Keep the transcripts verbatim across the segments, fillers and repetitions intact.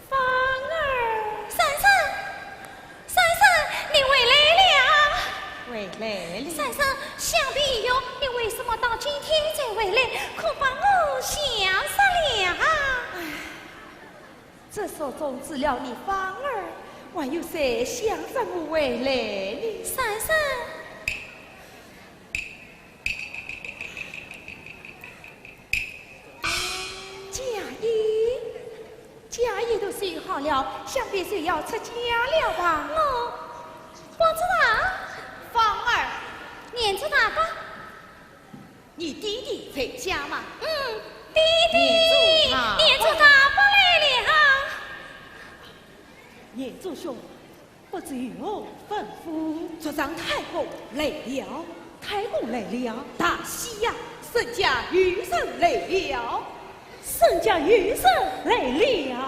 芳儿。三嫂，三嫂，你回来了。回来了。三嫂，想必有，你为什么到今天才回来？可把我想煞了。唉，这所中除了你芳儿，还有谁想着我回来呢？三嫂。 嫁衣，嫁衣都收好了，想必就要出嫁了吧？我不知道。芳儿。念珠大伯。你爹爹在家吗？嗯，爹爹，念珠大伯。念珠大伯来了。念珠兄， 不知有何吩咐？族长太公来了。太公来了？大喜呀，沈家有人来了。沈家有人来了？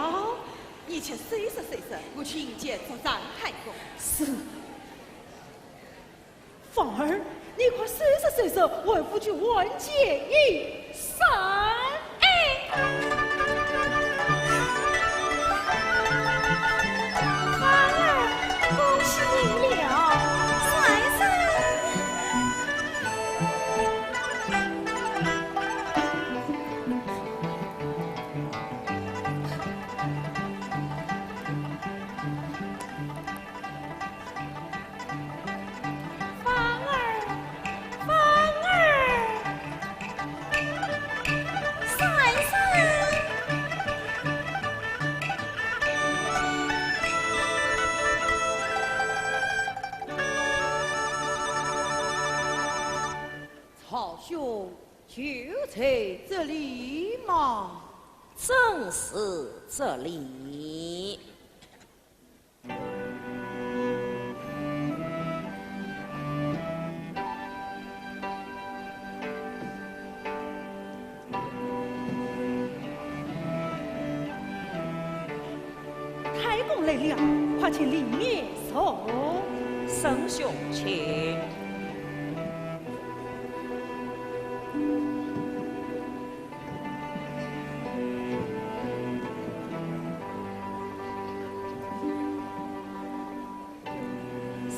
你且收拾收拾，我去迎接族长太公。是。芳儿，你快收拾收拾，外父去迎接你。 三。哎。芳儿，恭喜你了。三嫂。 芳儿，芳儿。三嫂。曹兄就在这里吗？正是这里。 太公来了，快请里面坐。沈兄请。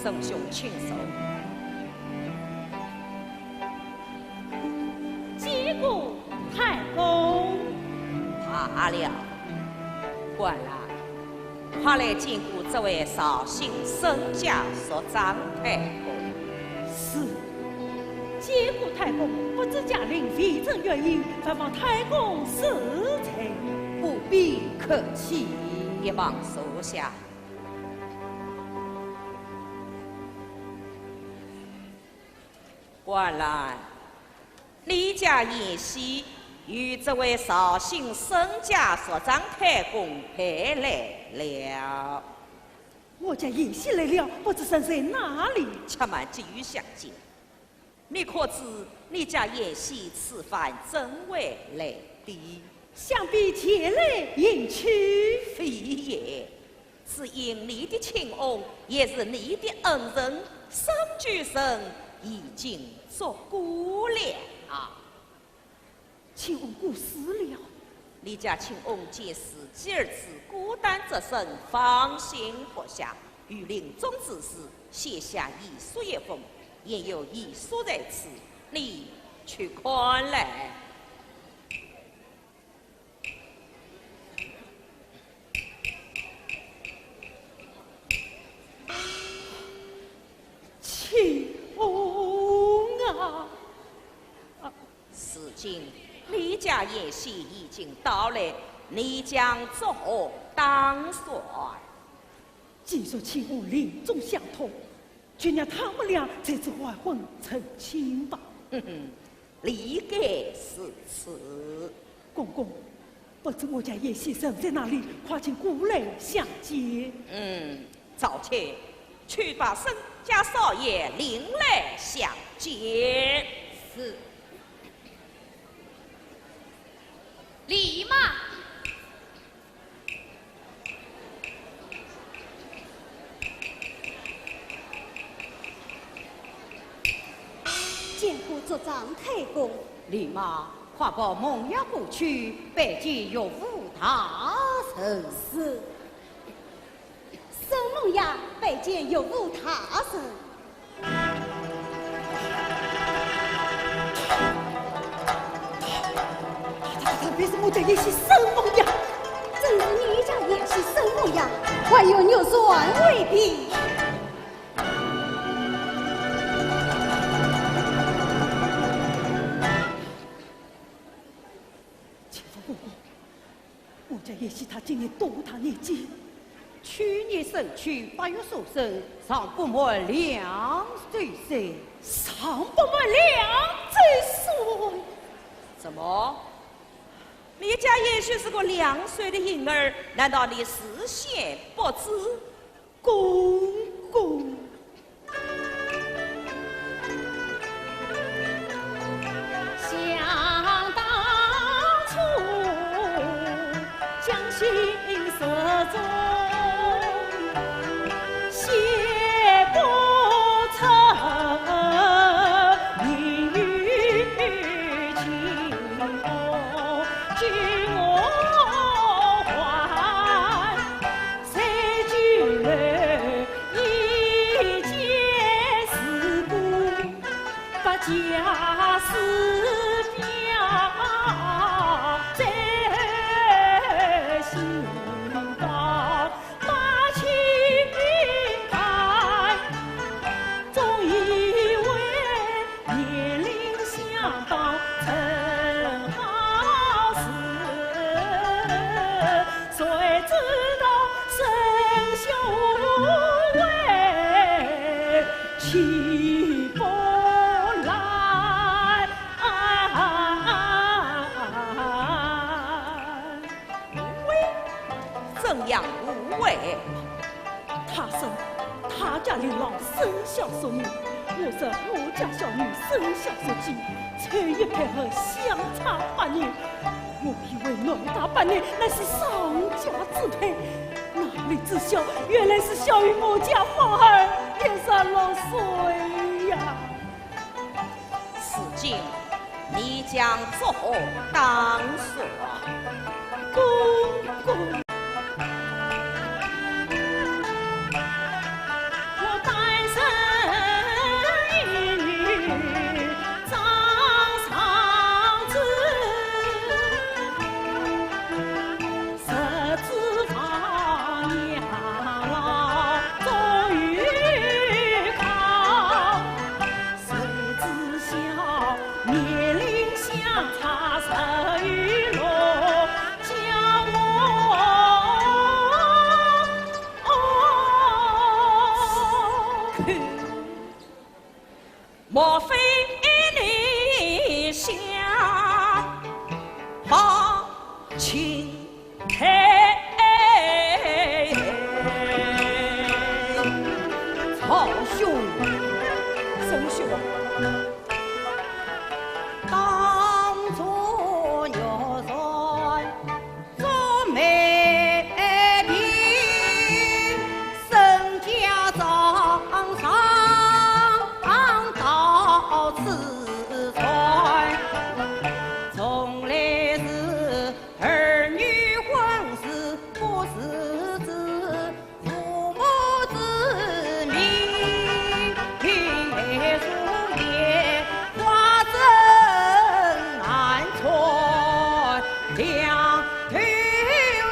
沈兄请坐。见过太公。罢了，快来。快来见过这位绍兴沈家淑张太公。是。见过太公，不知驾临，未曾远迎，还望太公恕罪。不必客气，一旁坐下。关来， 你家贤婿与这位绍兴沈家淑张太公陪来了。我家贤婿来了，不知身在哪里？且慢，急于相见。你可知你家贤婿此番怎会来的？想必前来迎娶。非也， 只因你的亲翁也是你的恩人，沈居正已经作古了。亲翁过世了？你家亲翁见自己儿子孤单折身，放心不下，于临终之时写下遗书一封，现有遗书在此，你去看来。 亲翁啊！如今你家贤婿已经到来，你将作何打算？既说亲翁临终相托， 就让他们俩再次完婚成亲吧。哼哼，理该如此。公公，不知我家贤婿身在哪里，快请过来相见。嗯，赵卿，去把沈家少爷领来相见。是。李妈。 见过族长太公。李妈，快报孟爷过去，拜见岳父大人。是。 沈孟爷拜见岳父大人。他，他，他，他便是我家贤婿沈孟爷。正是你家贤婿沈孟爷，还有玉簪为凭。且慢，公公。 我家贤婿他今年多大年纪？去年申秋八月所生，尚不满两岁。尚不满两岁？怎么？你家贤婿是个两岁的婴儿，难道你视线不知？ 公公。想当初，将心事重，写不成命与情，君我还 三句楼一件事故，百家事表在心房，八千代，终以为 年龄相当真好事，谁知道沈兄无为起不来。无为？怎样无为？ 他说他家令郎沈家淑女，我说我家小女沈家淑姬，才一配合相差八年。我以为男大八年乃是上佳之配，哪里知晓原来是小于我家芳儿，也十六岁呀。 如今你将作何打算？公公。我单身一女张尚志，十指房梁请。曹兄，沈兄，当作玉扇做媒定，身家账上到此传，从来是 儿女婚事不是子，父母之命，命媒妁言，花针难穿两头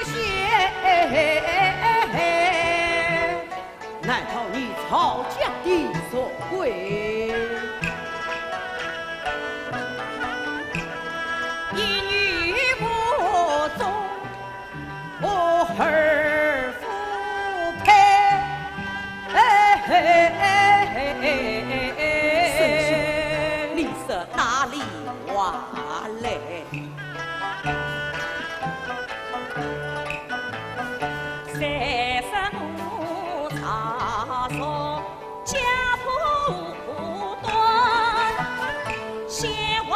线。难道你曹家的所为？ 一女不忠，二不配。沈兄，你说哪里话来？三十五朝朝 家不断，先王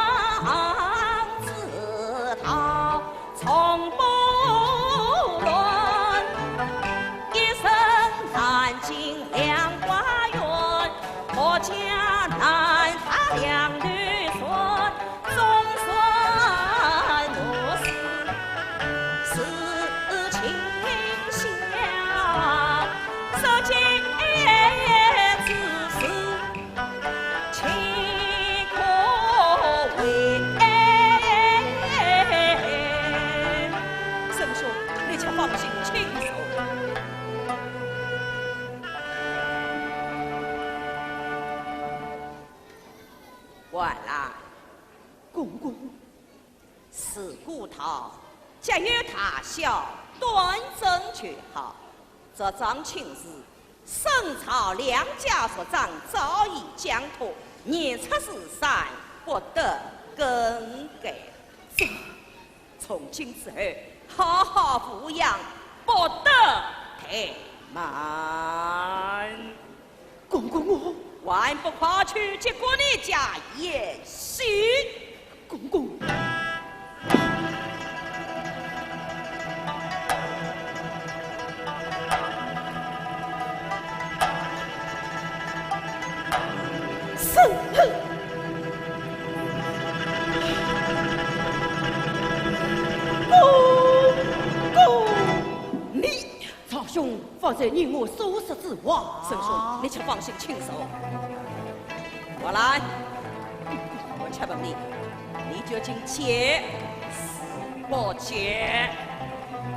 之道从不乱。一生难进两花园，阖家难踏两头船。 总算我是是情相，说尽之事情可畏。沈兄，你且放心，请坐。晚来。 公公。自古道，家有大小，端正就好。这桩亲事，沈曹两家族长早已讲妥，年初十三不得更改。这 从今之后，好好抚养，不得怠慢。公公，我……还不快去接过你家贤婿。公公。 是。公公。你……曹兄，方才你我所说之话……沈兄，你且放心，请坐。我来。我且问你，你究竟结是不结？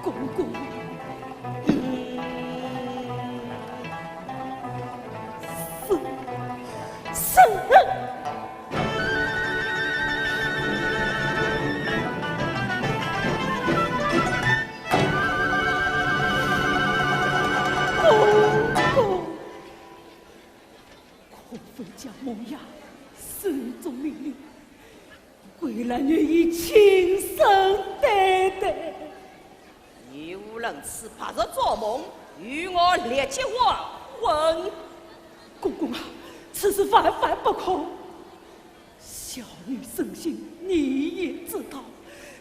公公。 是，是。公公，可否将梦魇送入冥陵？ 桂兰愿意亲身担待。你无论是白日做梦，与我立即完婚。公公啊，此事万万不可。小女生性，你也知道，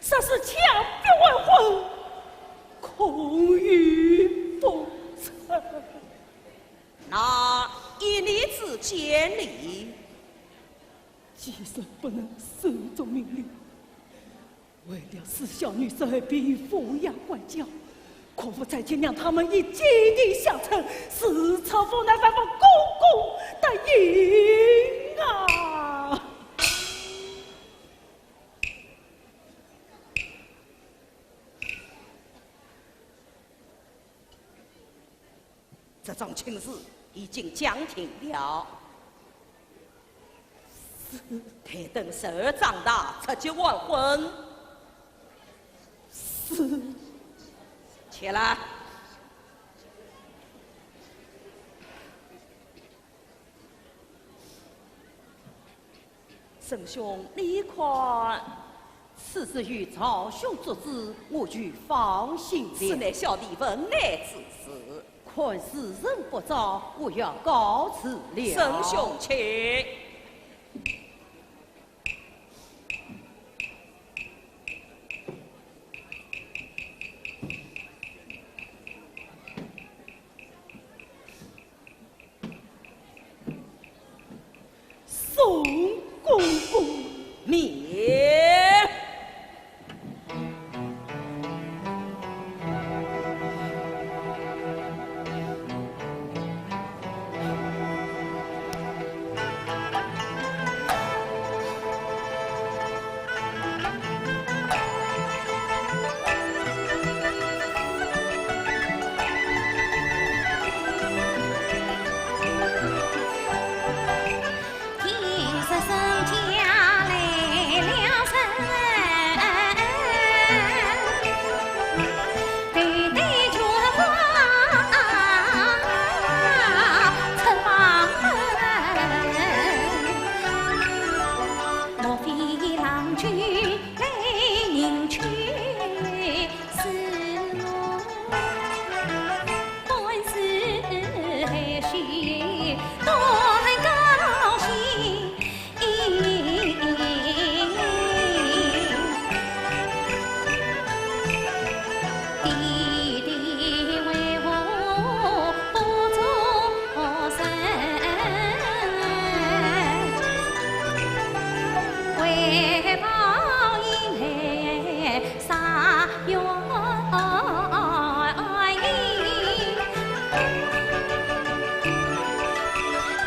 若是强逼完婚，恐有不测。那依你之见呢？ 既然不能送入冥陵，为了使小女生儿便抚养管教，可否暂且让他们以寄人篱下，时常赴难拜访公公的影啊？ 这桩亲事已经讲定了。是。待等侄儿长大，出去完婚。是。起来。 沈兄，你看，此事有赵兄做主，我就放心了。此乃小弟文安之事。看时辰不早，我要告辞了。沈兄，请。 送公公免。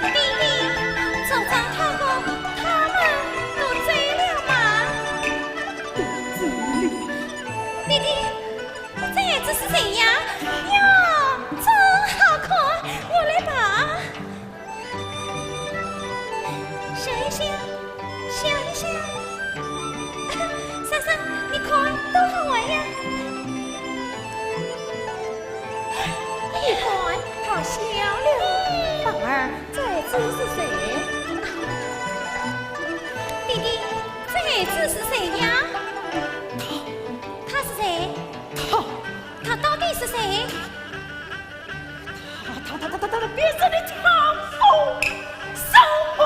弟弟，做张太公他们都走了吗？弟弟，这孩子是谁呀？哟，真好看，我来抱。 笑一笑，笑一笑。嫂嫂，你看，多好玩呀！你看，他笑了。宝儿，这孩子是谁？弟弟，这孩子是谁呀？他，他是谁？他，他到底是谁？ 他他他他他他，变成了长风送梦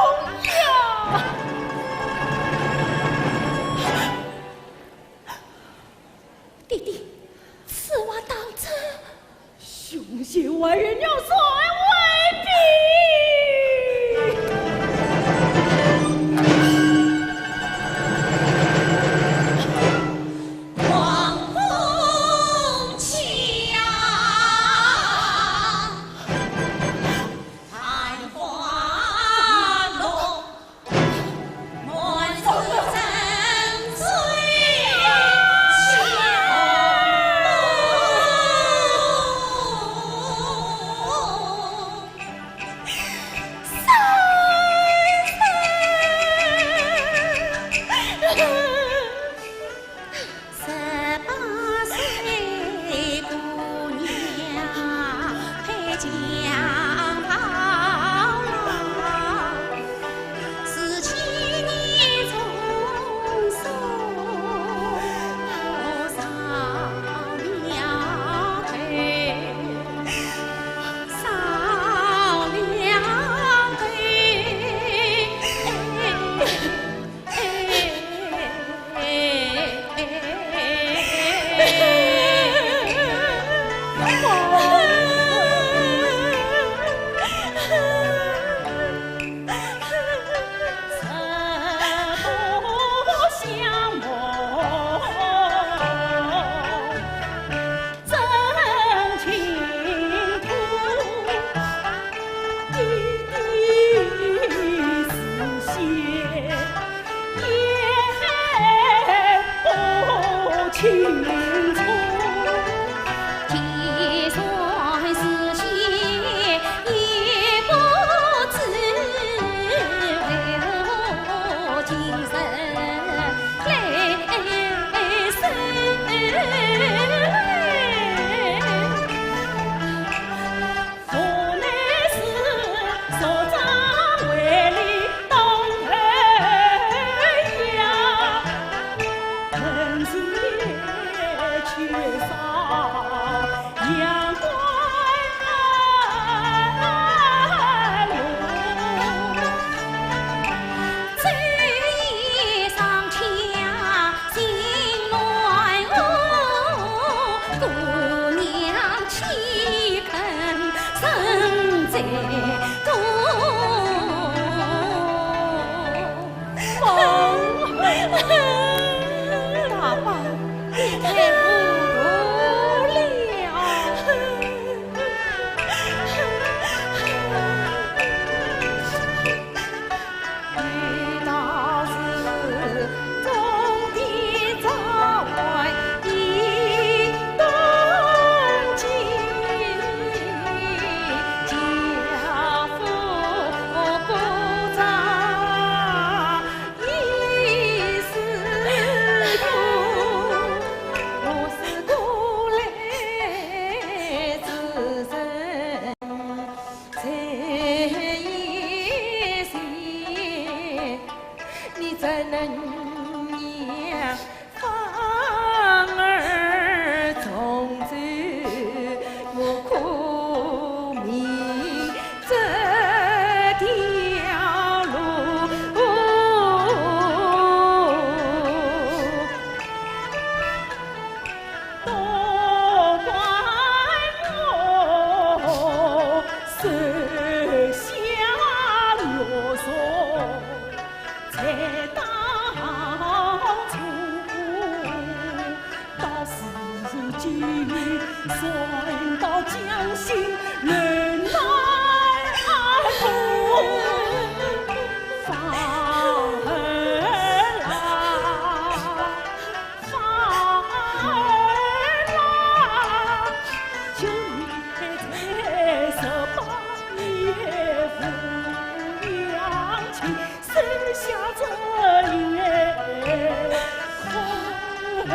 呀！弟弟，此话当真？雄贤外爷，娘传为禀。王凤强。 十八岁姑娘配强盗郎，十七年重送上庙头，上庙头。船到江心人来同。方儿啊，方儿啊，求你在十八年抚养亲，收下这一块空楼。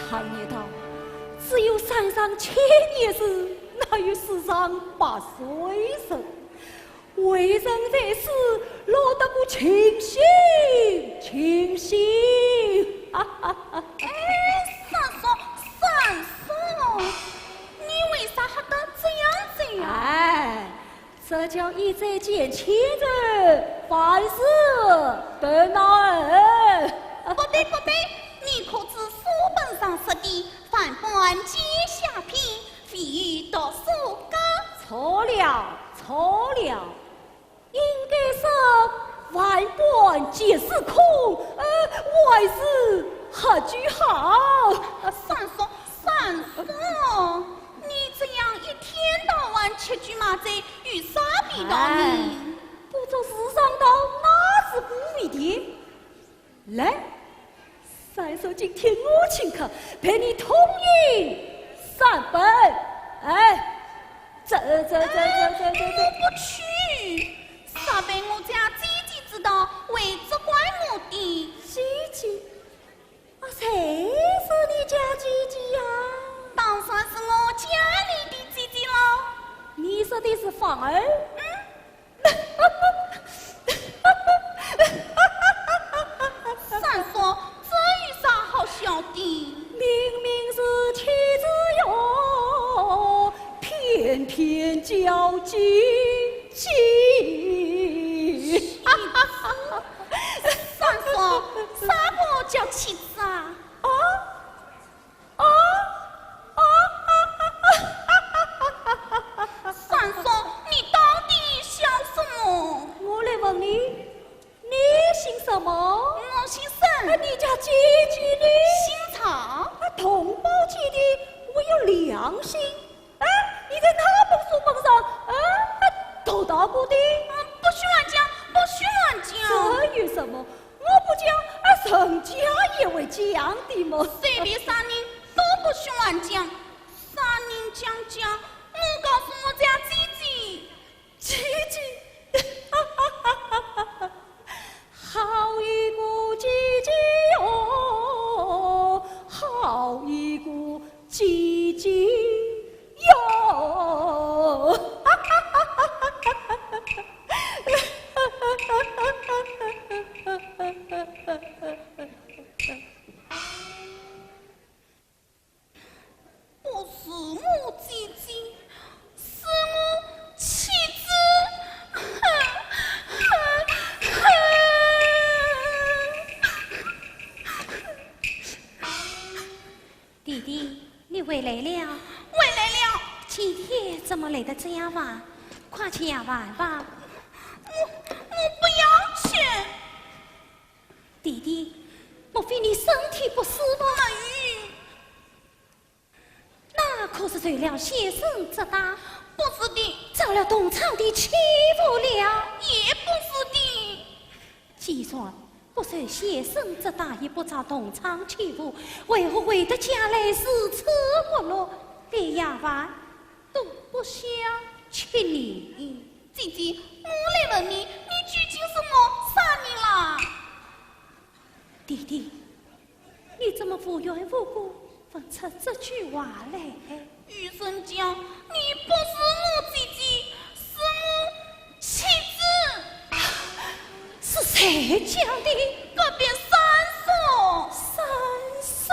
常言道，只有山上千年树，哪有世上百岁人？为人在世，落得个清醒清醒。哈哈哈哈。哎，三叔，三叔，你为啥吓得这样子呀？哎，这叫一针见血，万事得脑后。不对，不对，你可知书本上说的，万般皆下品，唯有读书高。错了，错了，应该说万般皆是空，呃，万事皆是好。三叔，三叔，你这样一天到晚吃酒骂醉，有啥味道呢？哎，不做事上道，那是无味的。来，三叔，今天我请客，陪你痛饮三杯。哎，这这这这这这这。哎，我不去，啥被我家姐姐知道，会责怪我的。姐姐？啊，谁是你家姐姐呀？当然是我家里的姐姐喽。你说的是芳儿？嗯。 三叔，这有啥好笑的？明明是妻子哟，偏偏叫姐姐。三叔，啥个叫妻子啊？啊？ 啊？啊？三叔，你到底笑什么？我来问你，你姓什么？我姓沈。啊，你家姐姐呢？姓曹。啊，同胞姐弟，我有良心。哎，你在哪本书本上，啊，读到过的？啊，不许乱讲，不许乱讲。这有什么？ 我不讲，啊，人家也会讲的嘛。随便啥人都不许乱讲，啥人讲讲，我告诉我家姐姐。姐姐，好一个姐姐哟，好一个姐姐哟。 不是我姐姐，是我妻子。弟弟，你回来了？回来了。今天怎么来得这样晚？快去呀，晚吧。我，我不要去。 弟弟，莫非你身体不适吗？没有。那可是受了先生责打？不是的。遭了同窗的欺负了？也不是的。既然不受先生责打，也不遭同窗欺负，为何回到家来如此活络，连夜饭都不想吃呢？姐姐，我来问你，你究竟是我啥人啦？ 弟弟，你怎么无缘无故问出这句话来？有人讲，你不是我姐姐，是我妻子。是谁讲的？隔壁三叔。三叔？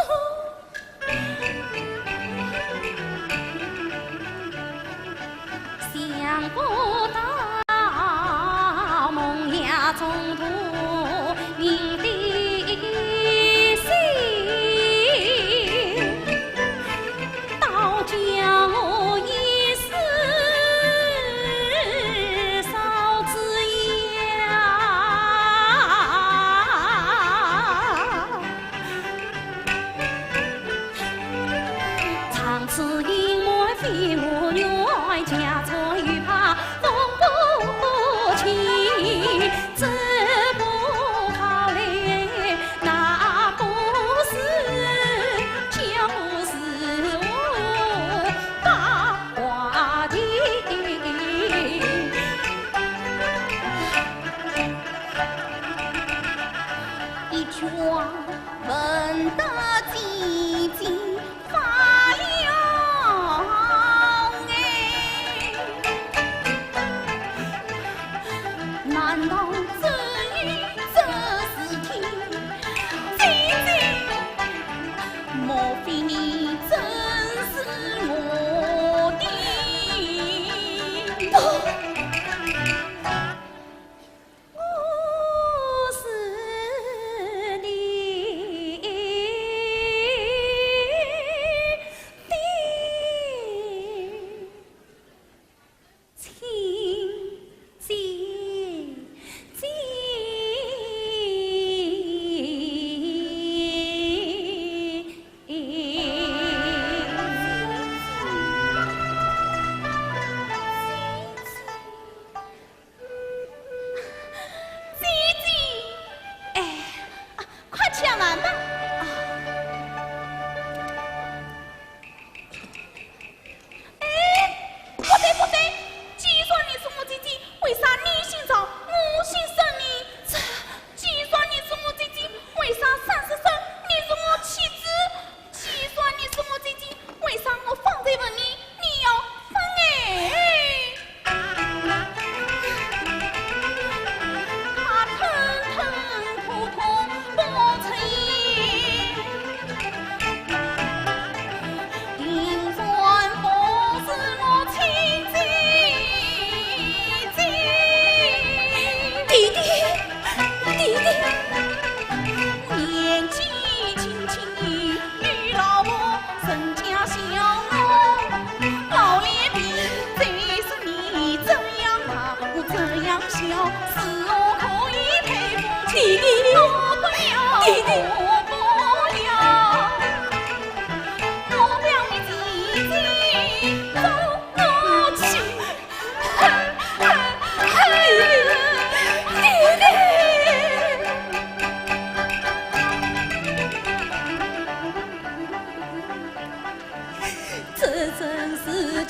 想不到梦夜中途人的心，倒叫我一时烧纸呀。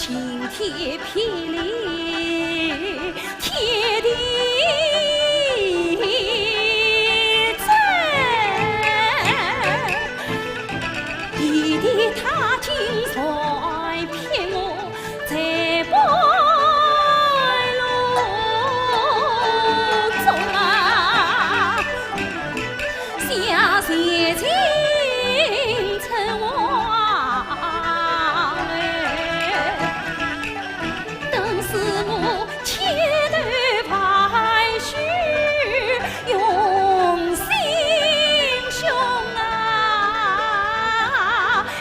晴天霹雳，天地震，地地踏进山，骗我在半路中啊，下雪尽成黄。 等师母千头万绪，用心凶啊，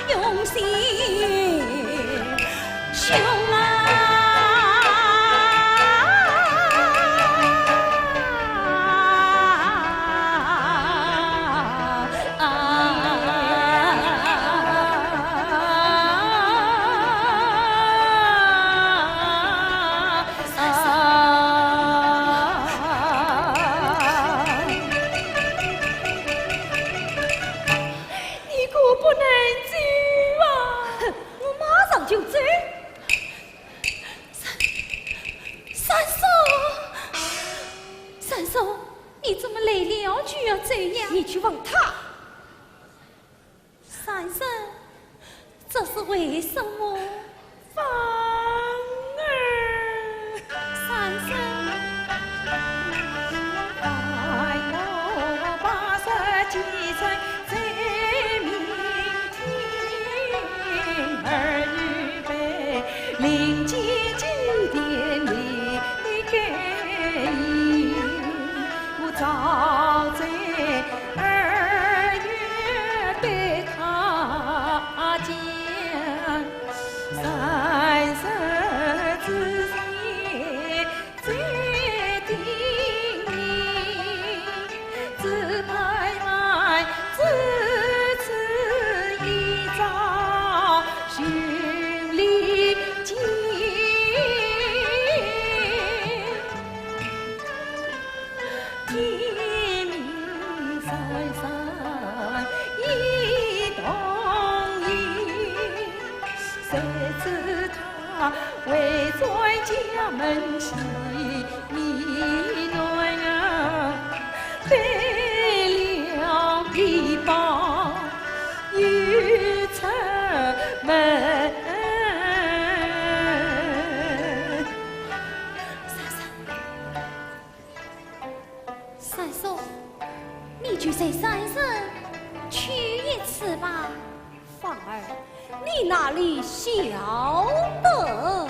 用心凶啊！啊！ 你可不能走啊！哼，我马上就走。三，三叔，三叔，你怎么累了就要走呀？你去问他。 三叔，这是为什么？芳儿。三叔。三叔，你就在山上去一次吧。芳儿，你哪里晓得？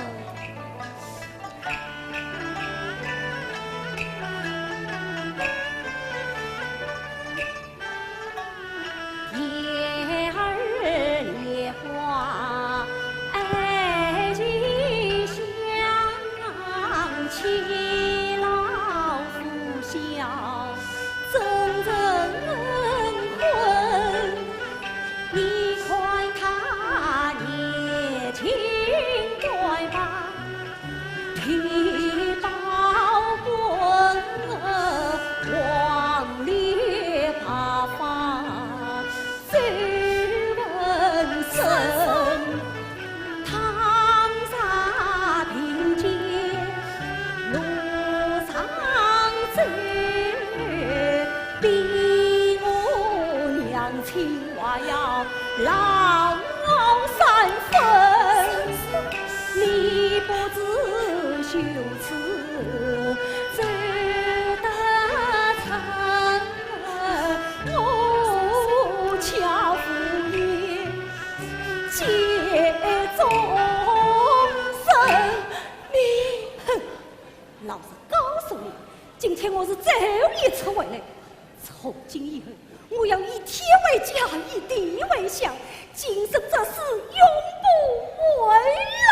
哼，老实告诉你，今天我是走一次回来。从今以后，我要以天为家，以地为乡，今生这世永不回来。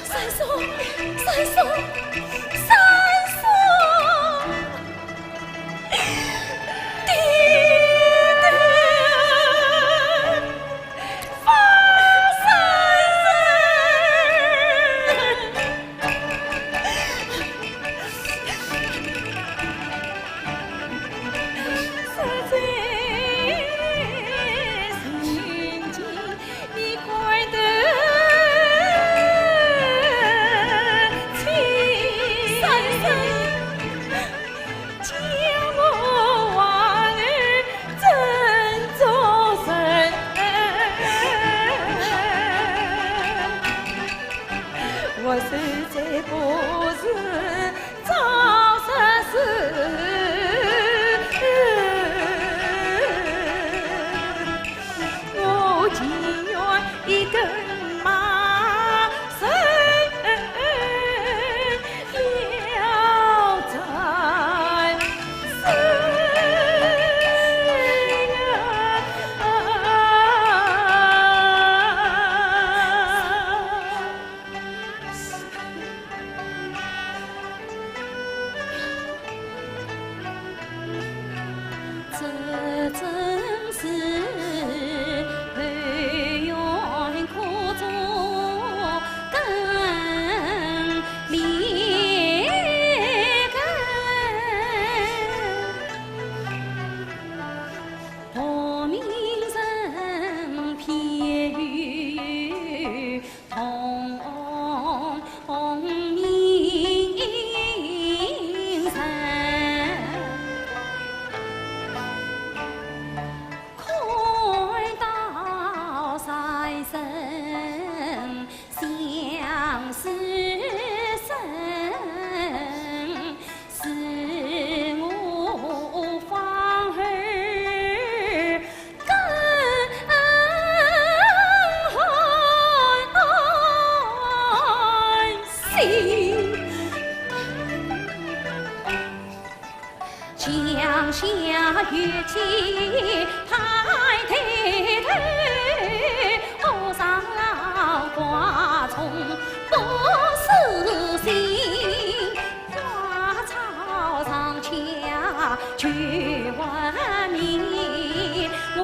三叔，三叔，三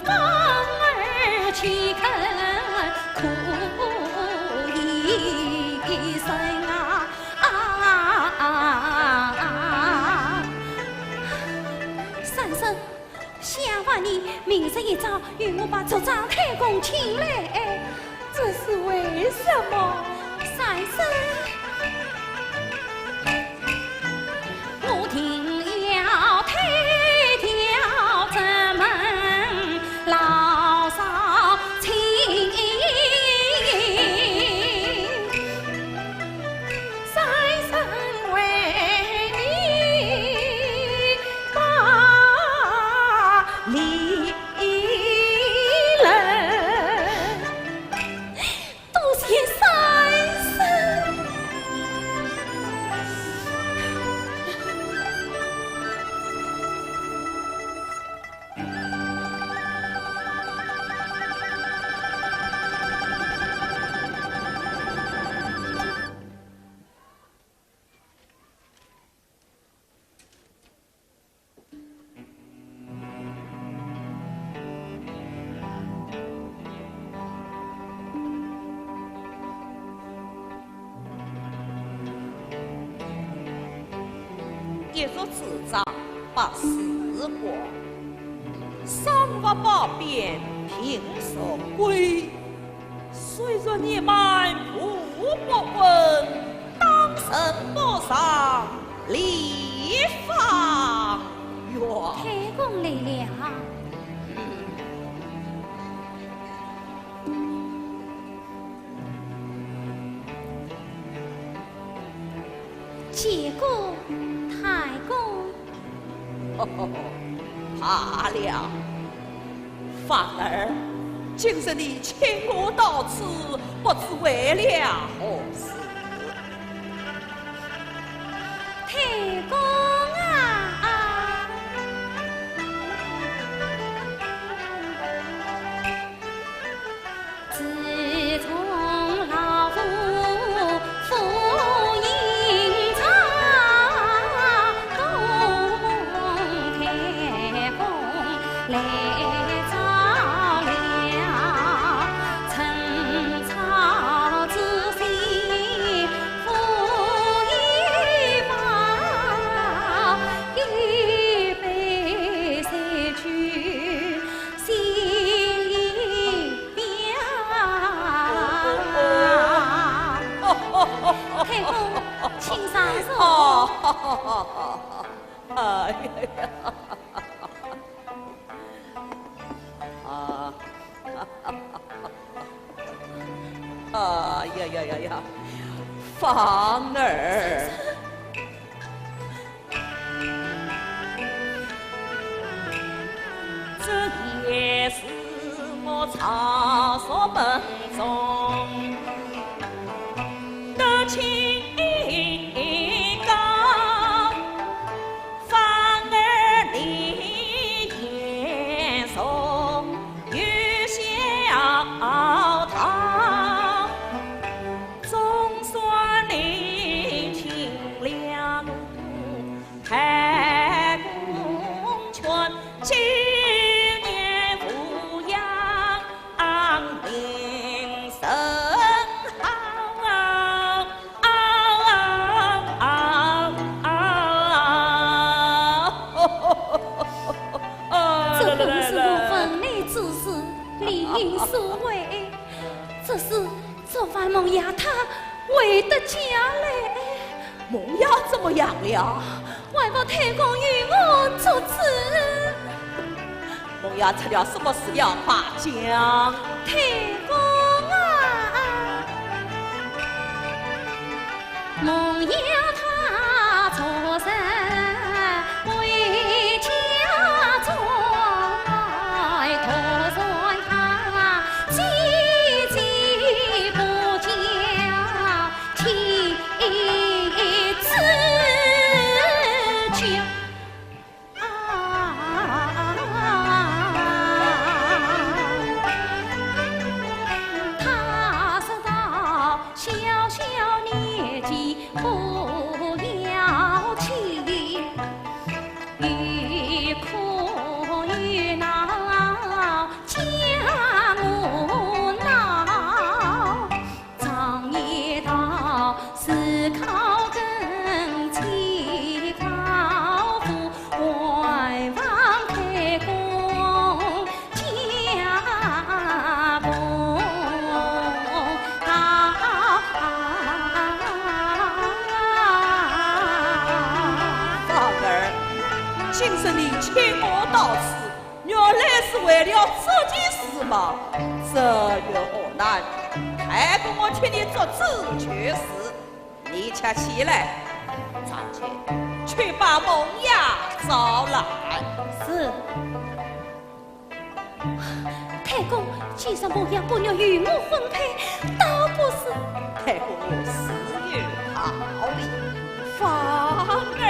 方儿岂肯苦一生啊？三生，想望你明日一早与我把族长太公请来。这是为什么？三生，我定要推掉这门老少情。三生为你把离人。多谢三生。 一入子张百事光，赏罚褒贬评说归。 虽然你们步步稳，当仁不让李芳远。太公来了。见过太公。 罢了，芳儿，今日你请我到此，不知为了何事？太公啊！ 自从老夫赴迎朝，东宫太公来早了，陈朝之心付一方，一杯水酒 心里边。太公，请上座。哎呀呀！啊！哎呀呀呀呀！芳儿。 这也是我朝说本宗的清高，芳儿你也从有孝道，总算你听了 太公劝，今年抚养名声好啊，啊，啊，啊。这本是我文内之事，理应收回。这是昨晚孟爷他回的家来。 孟爷怎么样了？还望太公与我作主。孟爷出了什么事要快讲。太公啊！孟爷他昨日回家中，突然他急急不叫 妻子叫。啊，他说道，小小年纪不是为了这件事吗？这有何难？太公我替你做主就是。你且起来，张姐，去把孟雅招来。是。太公，既然孟雅不愿与我婚配，倒不如……太公我自有道理，芳儿。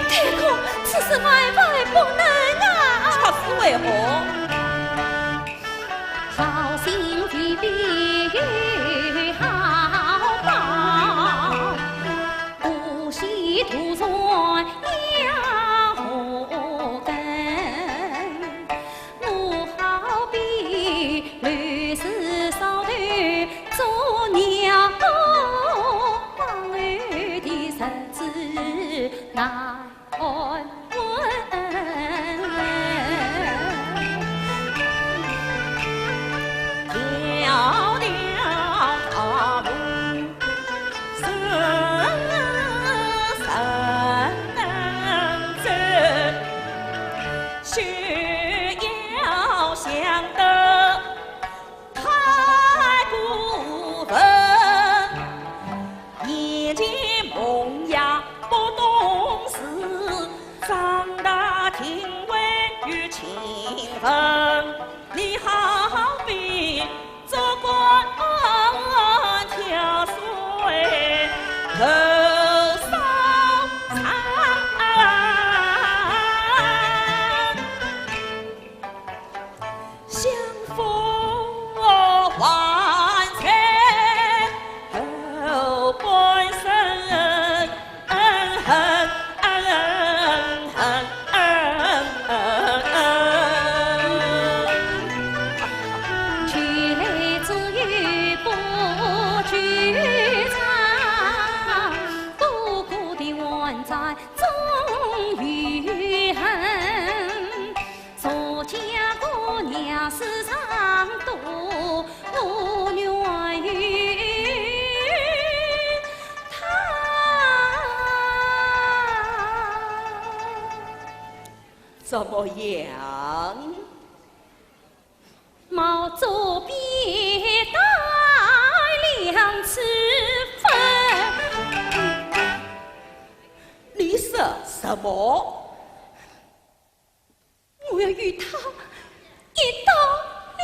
太公，此事万万不能啊！却是为何？怎么样？你说什么？ 我要与他一刀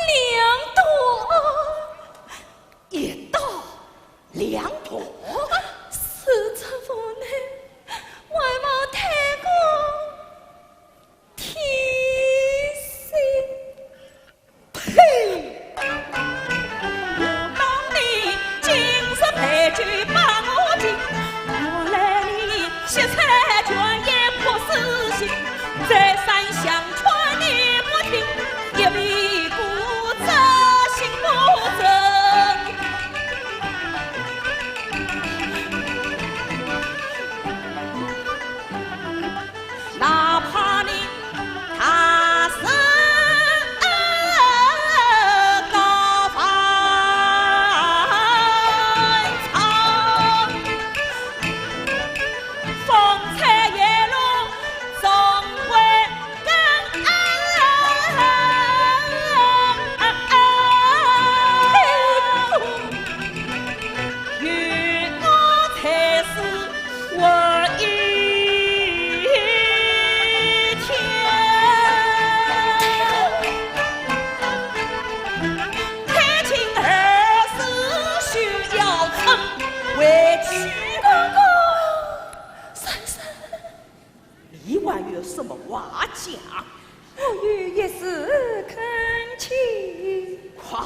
两断。一刀两断？实在无奈，还望太公提醒。呸！ 哪怕你大声高喊唱，风吹叶落总归 你还有什么话讲？我有一事恳请。快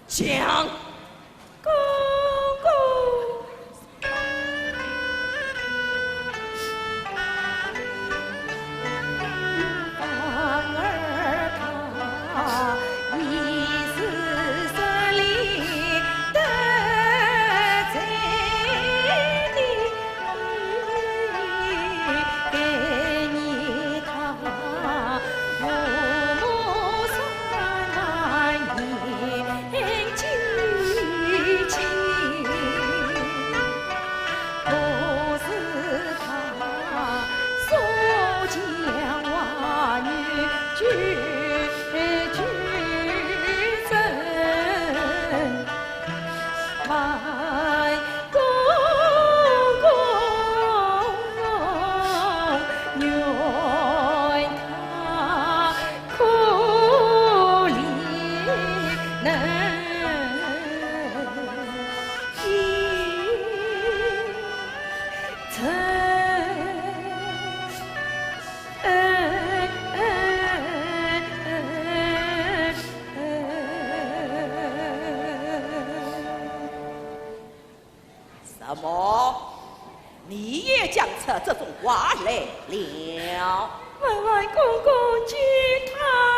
讲。公公，你也讲出这种话来了。万万公公见他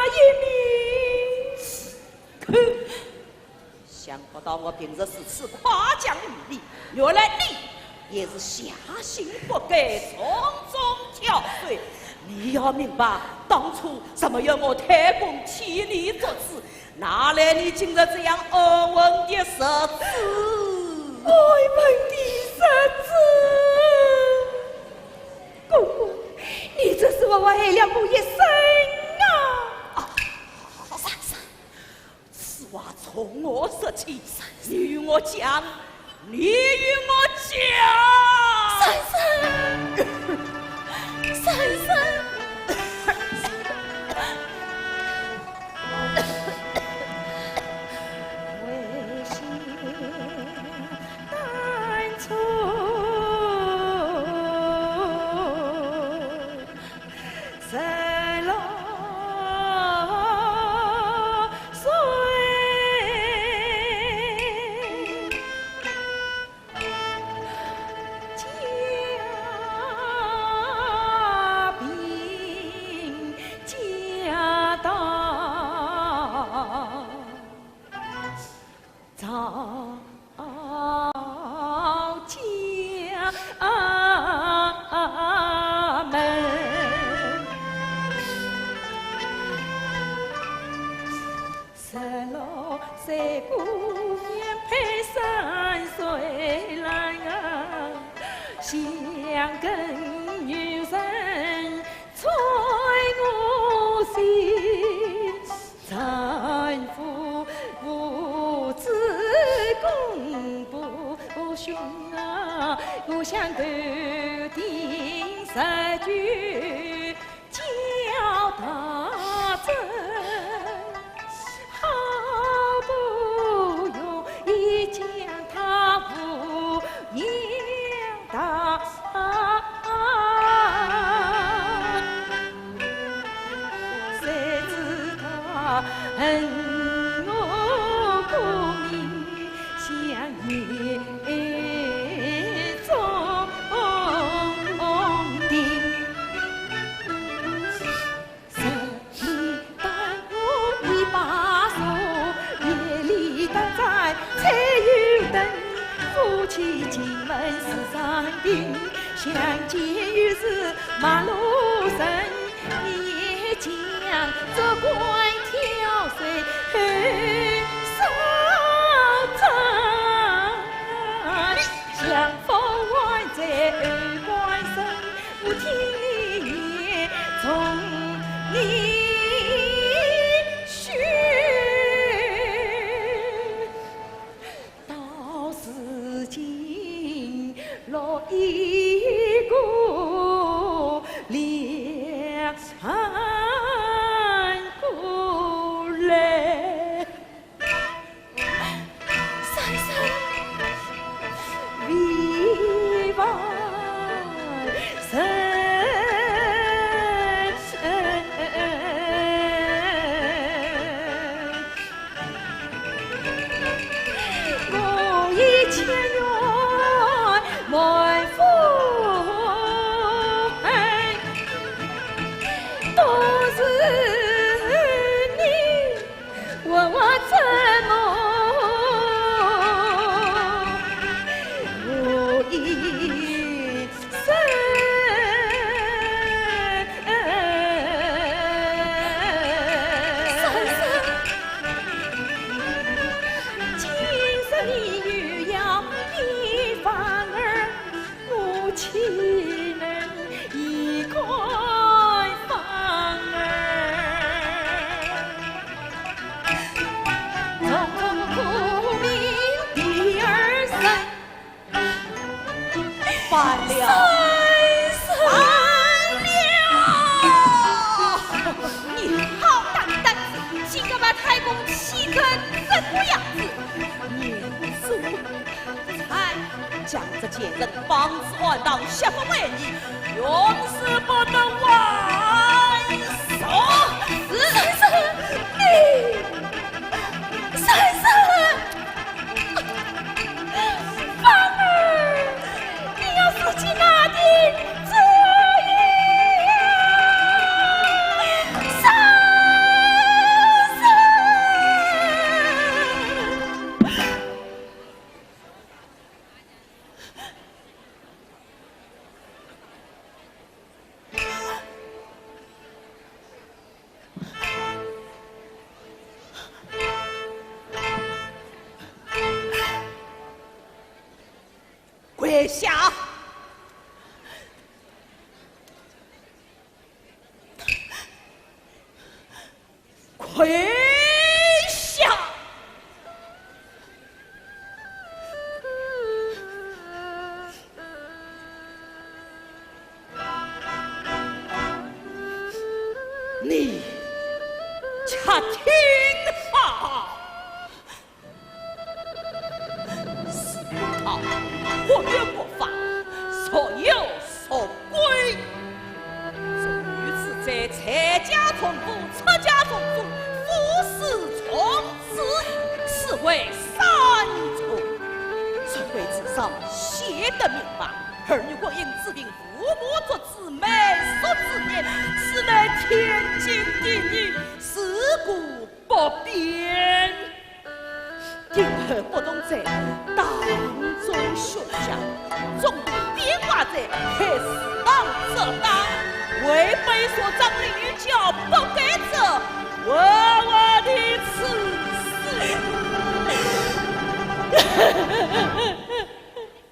一面。哼，想不到我平日如此夸奖于你，原来你也是下心不改，从中挑选。你要明白，当初什么要我太公替你做主， 哪来你今日这样安稳的日子？安稳的日子？公公，你真是活坏了我一生啊！啊，三嫂，此话从何说起？你与我讲， 你与我讲。三嫂，三嫂。罢了，罢了！你好大的胆子，竟敢把太公气成这个样子！你是……将这贱人绑至暗堂，下毒喂你，永世不得还手！是，是，是，你，是，是，芳儿。跪下！跪下！你且听好。 是不逃，或曰不法，若有所归。如此者，在家从父，出家从祖，父死从子，是为三从。若为子上，贤德名望，儿女婚姻之病，父母作主，媒妁之言，此乃天经地义，是故不变。 今后不同者，当众许下，中途变卦者，害死当则当，违背所掌律教不改者，活活的处死。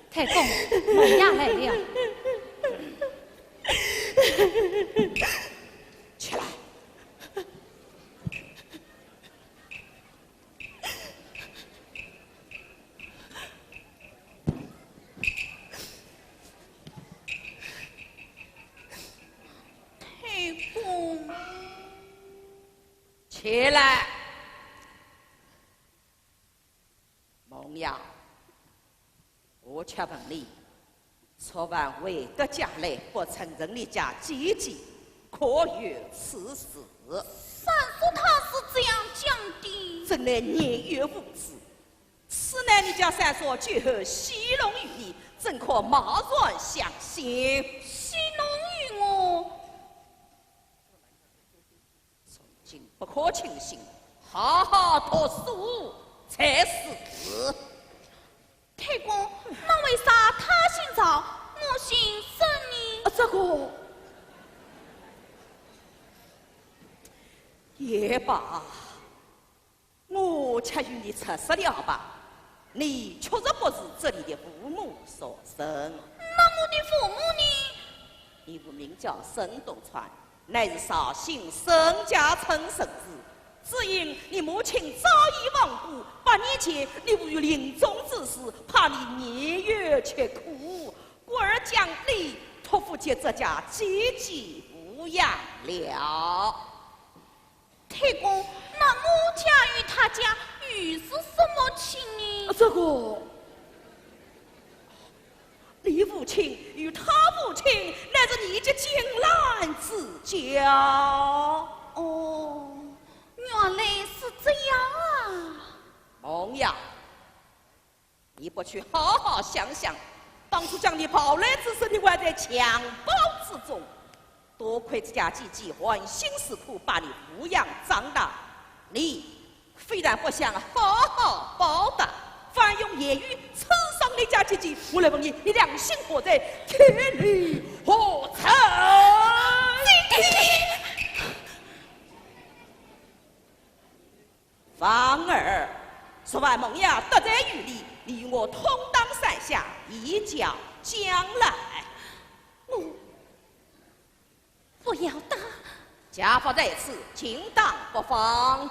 太公，孟爷来了。起来。 太公。起来。孟爷，我且问你，昨晚回得家来，不曾见你家姐姐，可有此事？三叔他是这样讲的。真乃年幼无知，此乃你家三叔酒后戏弄于你，怎可贸然相信？戏弄于我？从今不可轻信，好好读书才是。 太公，那为啥他姓赵，我姓沈呢？啊，这个，也罢，我且与你直说了吧。你确实不是这里的父母所生。那我的父母呢？你父名叫沈东川， 乃是绍兴沈家村人氏，只因你母亲早已亡故，八年前你父于临终之时，怕你年幼吃苦，故而将你托付给这家姐姐抚养了。太公，那我家与他家又是什么亲呢？啊，这个， 你父亲与他父亲乃是你的金兰之交。哦，原来是这样啊。孟爷，你不去好好想想，当初将你抱来之时，你还在襁褓之中，多亏这家姐姐含辛茹苦把你抚养长大，你 非但不想好好报答，反用言语刺伤你家姐姐。我来问你，你良心何在？天理何在？姐姐！反而，昨晚孟爷得罪于你，你与我同当伞下，一较将来。我 不要打。家法在此，尽当不妨。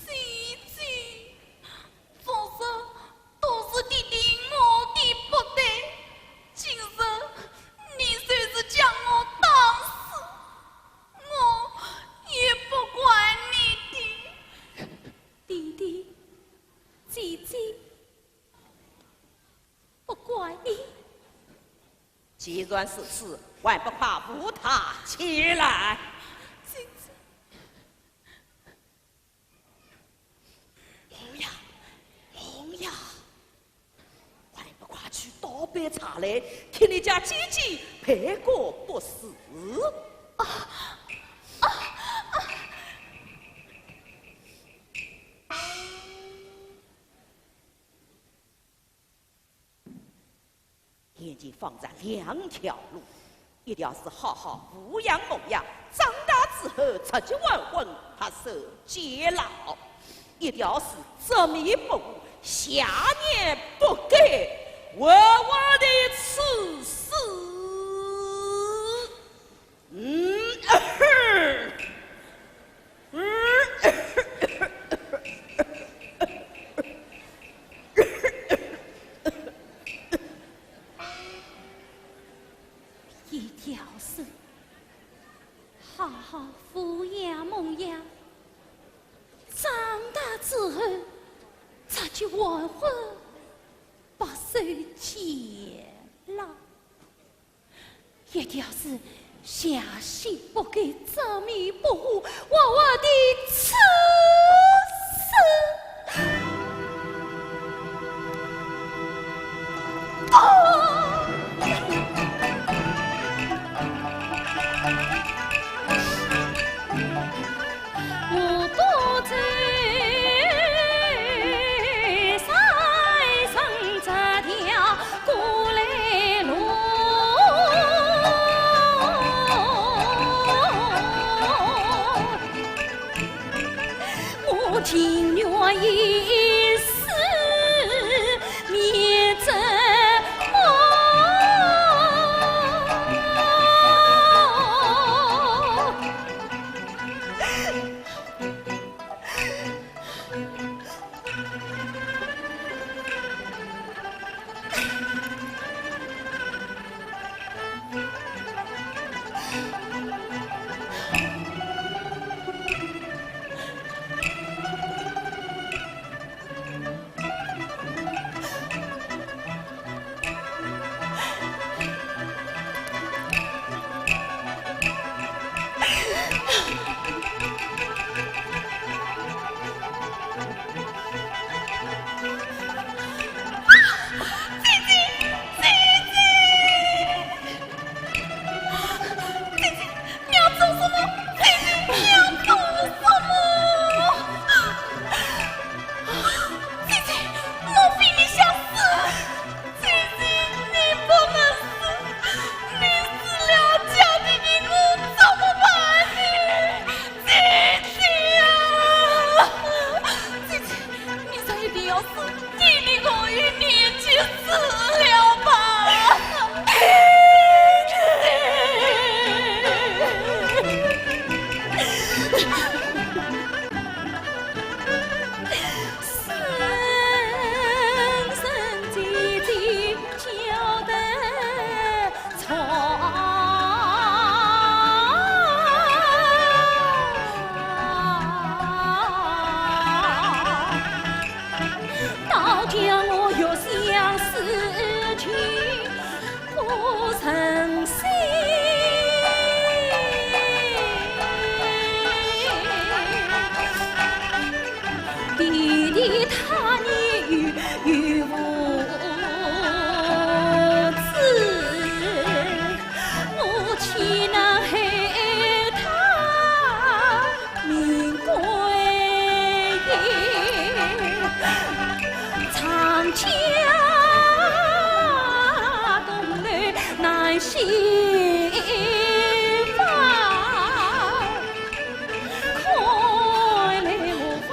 姐姐，昨日都是弟弟我的不对，今日你就是将我打死，我也不怪你的。 弟弟，姐姐，不怪你。既然如此，还不快扶她起来？姐姐。孟爷，孟爷，还不快取倒杯茶来，替你家姐姐赔个不是。啊，啊，啊。 眼前放着两条路，一条是好好抚养孟爷，长大死后，直接还魂，还受监牢。一条是执迷不悟，邪念不改，活活的处死。嗯，一条是 好好抚养蒙养，长大之后，直接还魂，不受监牢。一条是邪心不改，执迷不悟，活活的处死。 难西方，看来我方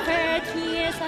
儿天生。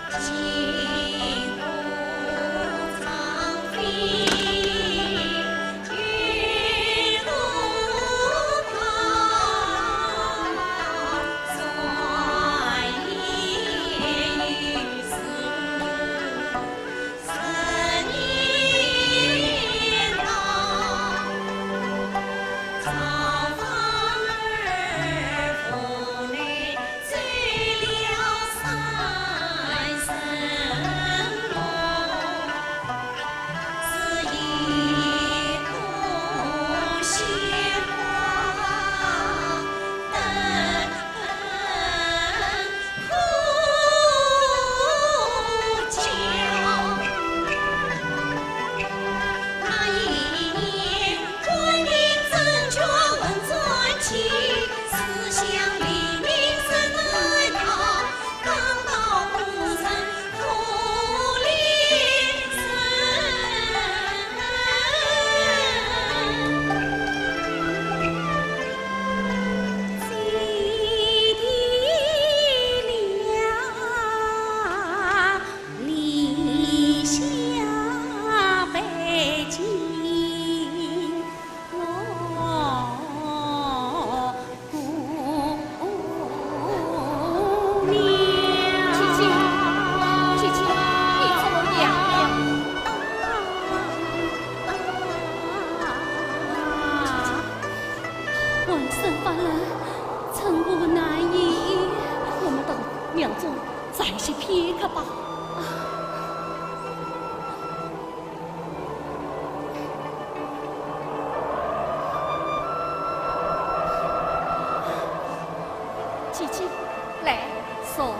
姐姐，姐姐，你怎么样了？姐姐，浑身发冷，寸步难移。我们到庙中暂歇片刻吧。 姐姐，来，坐。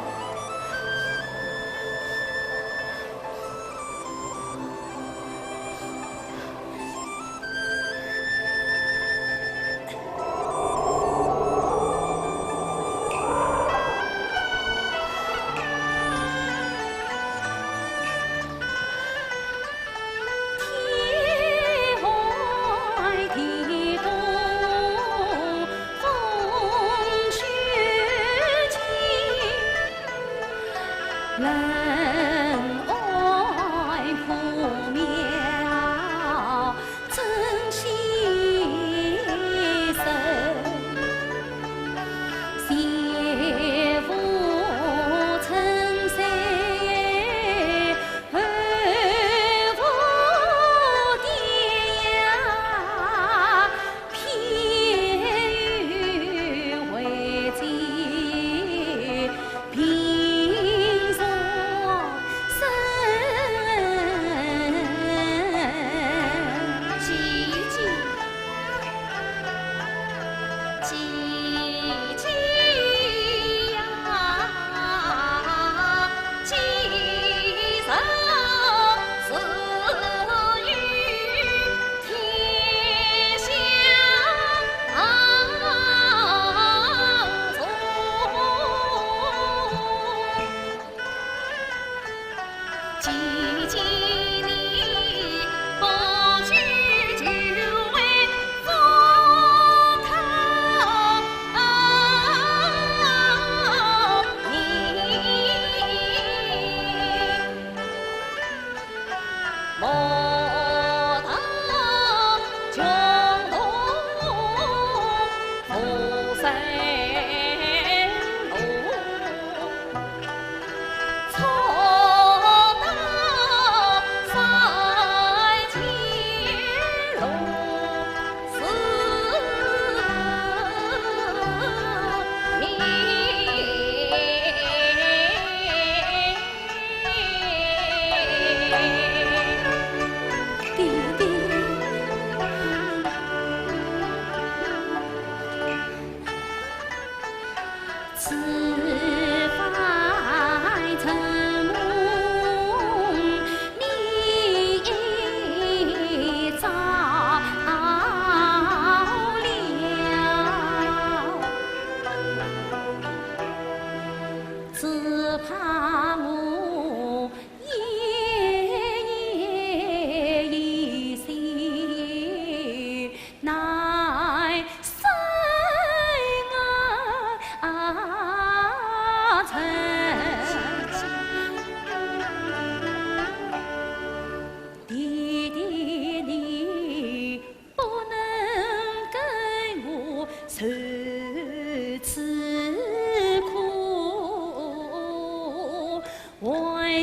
还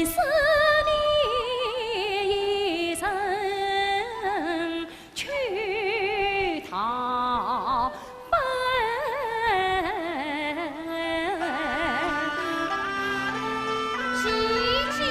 是你一生去逃奔。姐姐。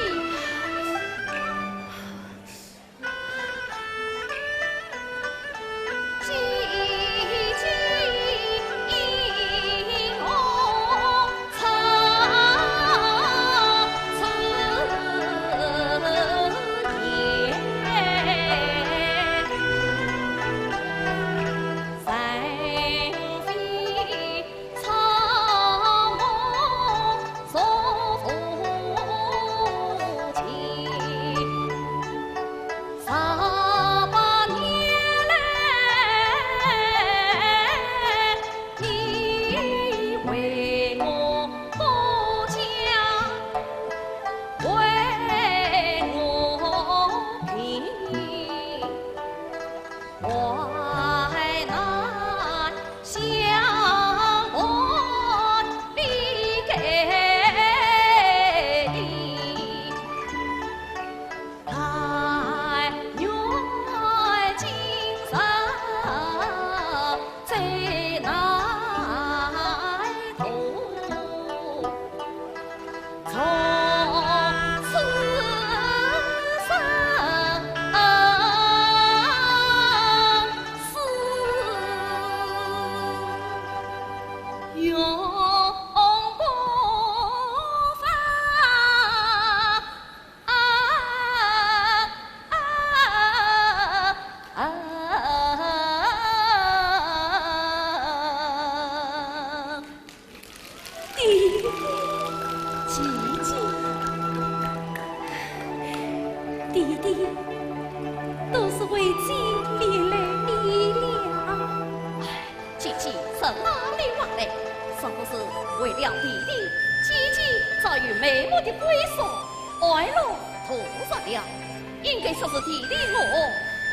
爹，姐姐，爹爹，都是为姐连累你了。姐姐，这哪里话来？若不是为了爹爹，姐姐早与妹妹的归宿安乐度日了。 应该说是爹爹我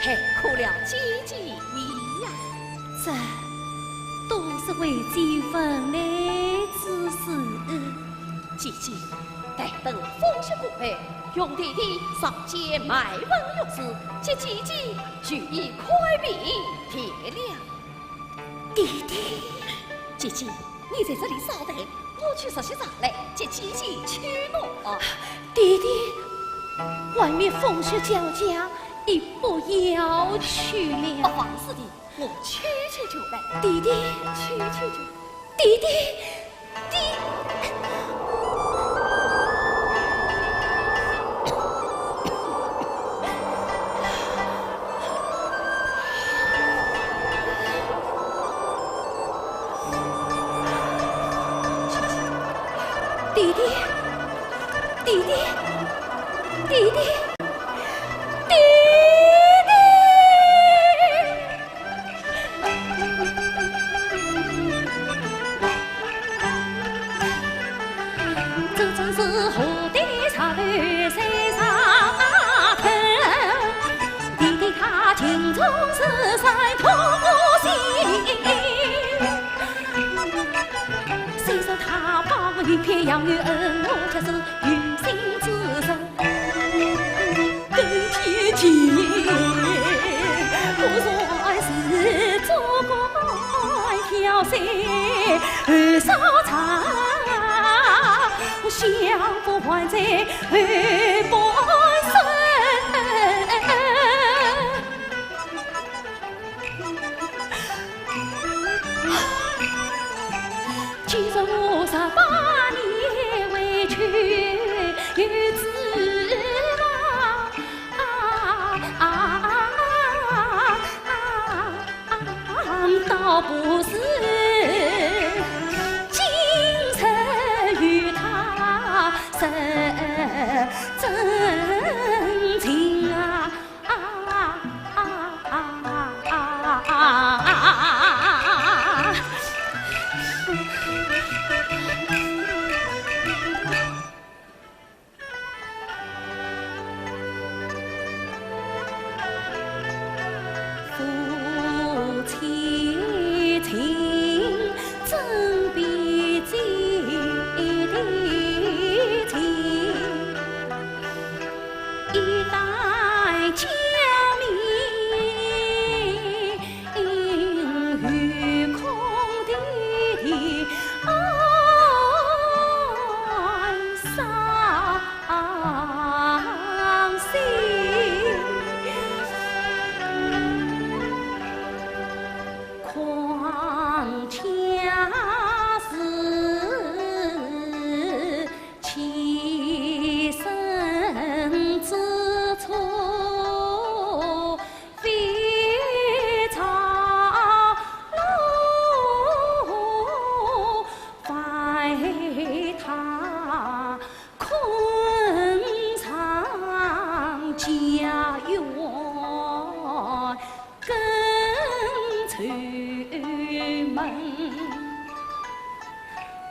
害苦了姐姐你呀。这都是为姐无奈之事。姐姐，待等风雪过后，容爹爹上街卖文学书，给姐姐取一块米糴粮。 爹爹。姐姐，你在这里稍待，我去拾些柴来，给姐姐取暖。爹爹，外面风雪交加，你不要去了。不妨事的，我去去就来。爹爹，去去就。爹爹，爹。 爹爹，爹爹，爹爹，爹爹。伤心。况且是 栖身之处非草木，非他昆上家园 更愁闷。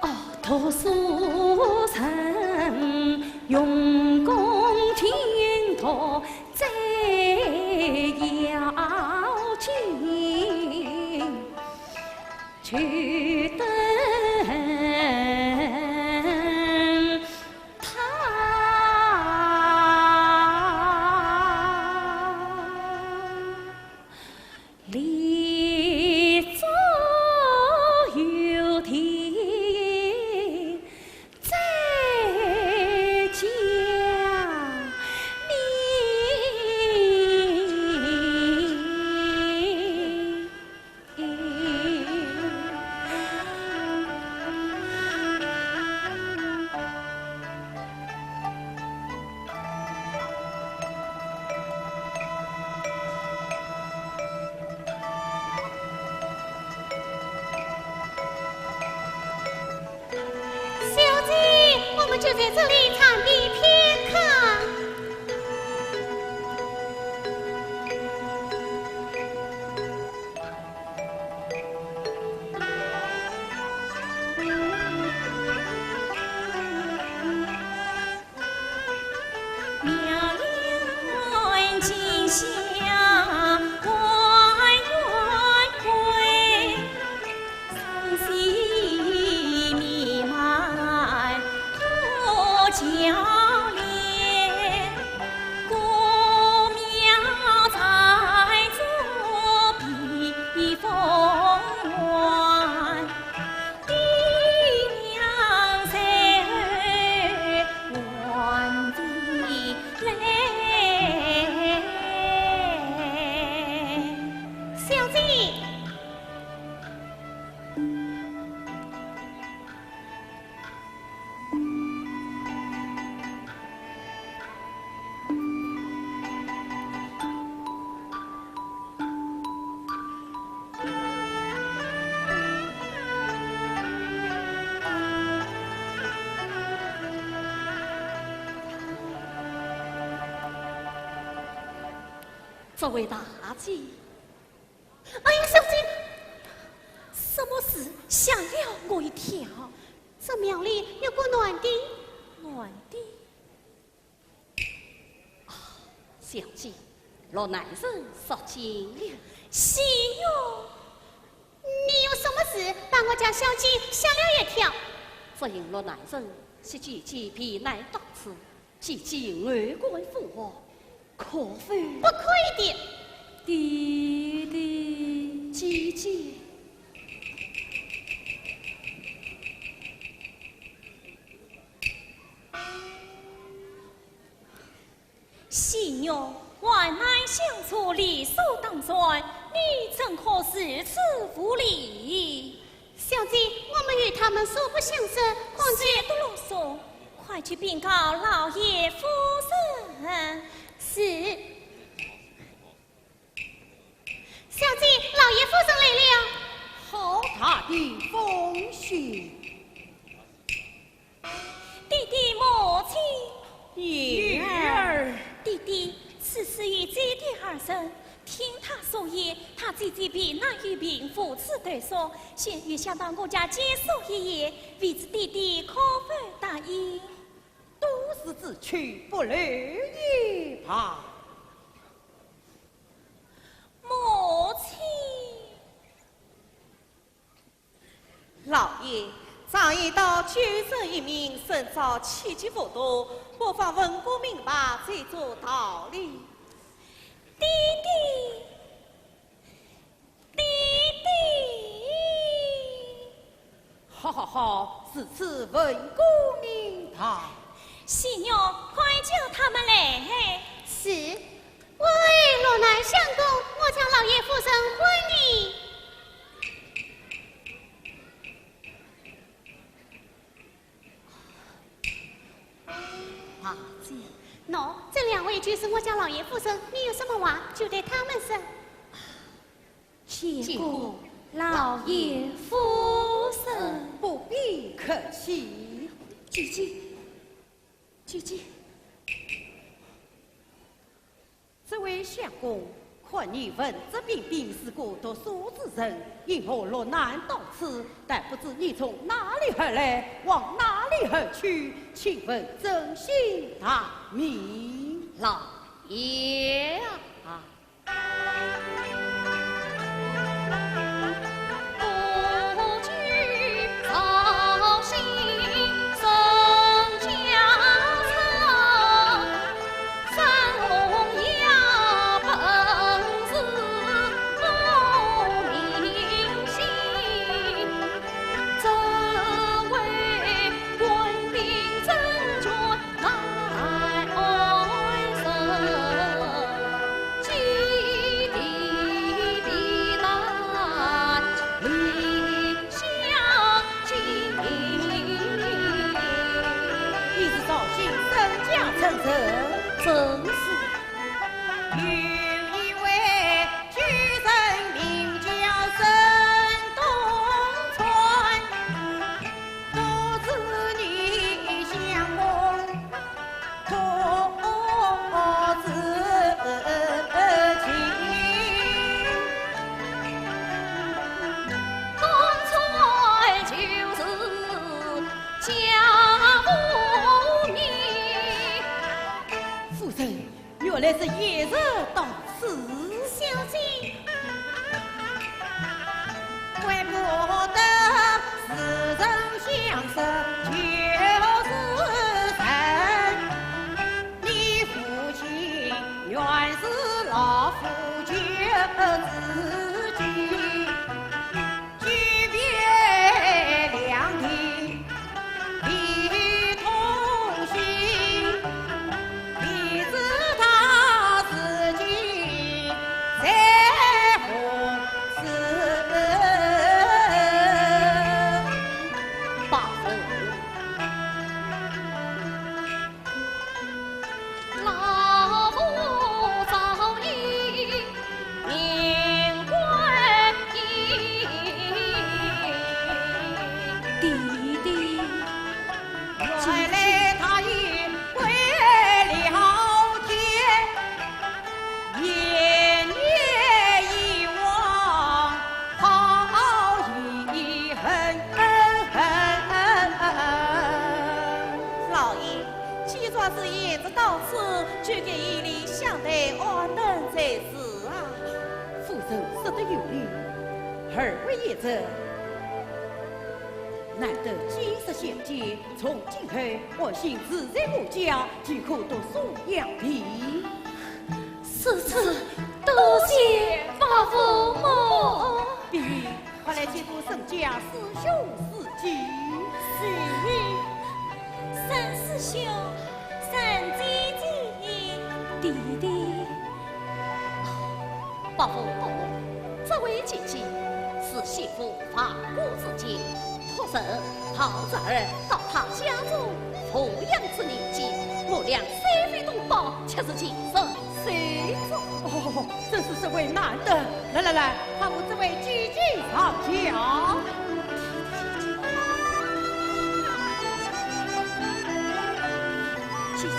哦，读书人用功勤读最要紧，就等 他立足有田，再将命。 小姐，我们就在这里暂避片刻。 小姐。 这位大姐。哎呀，小姐，什么事？吓了我一跳。这庙里有个男的。男的？ 啊，小姐，陆大人入见了。喜云，你有什么事把我家小姐吓了一跳？只因陆大人是姐姐避难到此，姐姐外观复活，可否？不可以的。弟弟。姐姐。 喜云，患难相助，理所当然，你怎可如此无礼？小姐，我们与他们素不相识，况且……休得啰嗦，快去禀告老爷夫人。是。 小姐，老爷夫人来了。好大的风雪！弟弟，母亲。女儿。弟弟，此事与姐弟二人，听他所言，他姐姐避难于平，无处投宿，现欲想到我家借宿一夜，未知弟弟可否答应？都是自去，不留也罢。 母亲。老爷，常言道救人一命胜造七级浮屠，不妨问个明白，再做道理。弟弟，弟弟。 好好好，如此问个明白。喜玉，快叫他们来。是。喂，落难相公，我家老爷夫人唤你。啊，这……喏，这两位就是我家老爷夫人，你有什么话就对他们说。 见过老爷夫人。不必客气。姐姐，姐姐。这位相公，看你文质彬彬，是个读书之人，因何落难到此？但不知你从哪里而来，往哪里而去？请问尊姓大名？老爷啊。你是绍兴沈家村人？正是。有一位举人名叫沈东川， 独自你相公，独自情。东川就是家父你。夫人， 原来是爷爷到此。小姐。怪不得世人相识就是神，你父亲原是老夫君之己。 举别两地，一同行，未知他自己在何处。弟弟，原来他已归了天，年年以往，好遗恨。老爷，既然是爷爷到此，就给爷爷相对安顿才是啊。夫人说得有理，二位贤侄，难得见识相见， 从今后，安心住在我家，即可读书养病。如此，多谢伯父母。碧云，快来见过沈家师兄师姐。是。沈师兄，沈姐姐。弟弟。伯父母，这位姐姐是媳妇 亡故之前，托人抱侄儿到他家中抚养至年纪，我俩虽非同胞，却是亲生手足。哦，真是实为难得。来来来，快扶这位姐姐上轿。姐姐。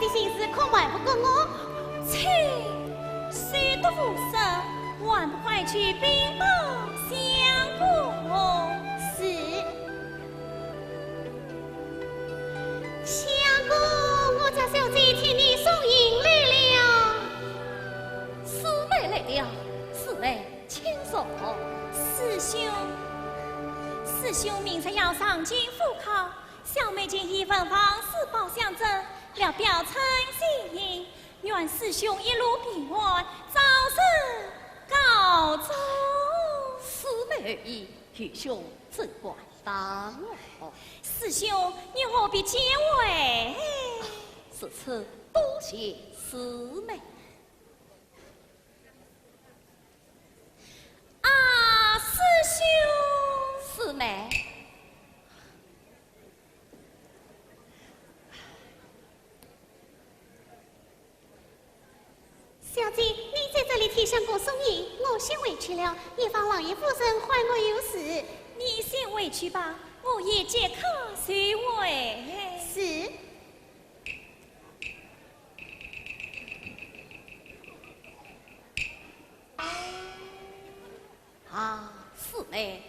的心事可瞒不过我？切，休得胡说，还不快去禀报相公？是。相公，我家小姐替你送信来了。师妹来了，师妹，请坐。师兄，师兄明日要上京赴考， 小妹今已文房四宝相赠，聊表参心意，愿师兄一路平安，早日高中。师妹有意，愚兄怎敢当哦？师兄，你何必见外？如此，多谢师妹。 啊，师兄。师妹。小姐，你在这里替相公送信，我先回去了，以防老爷夫人唤我有事。你先回去吧，我也即刻随回。是。 啊，师妹，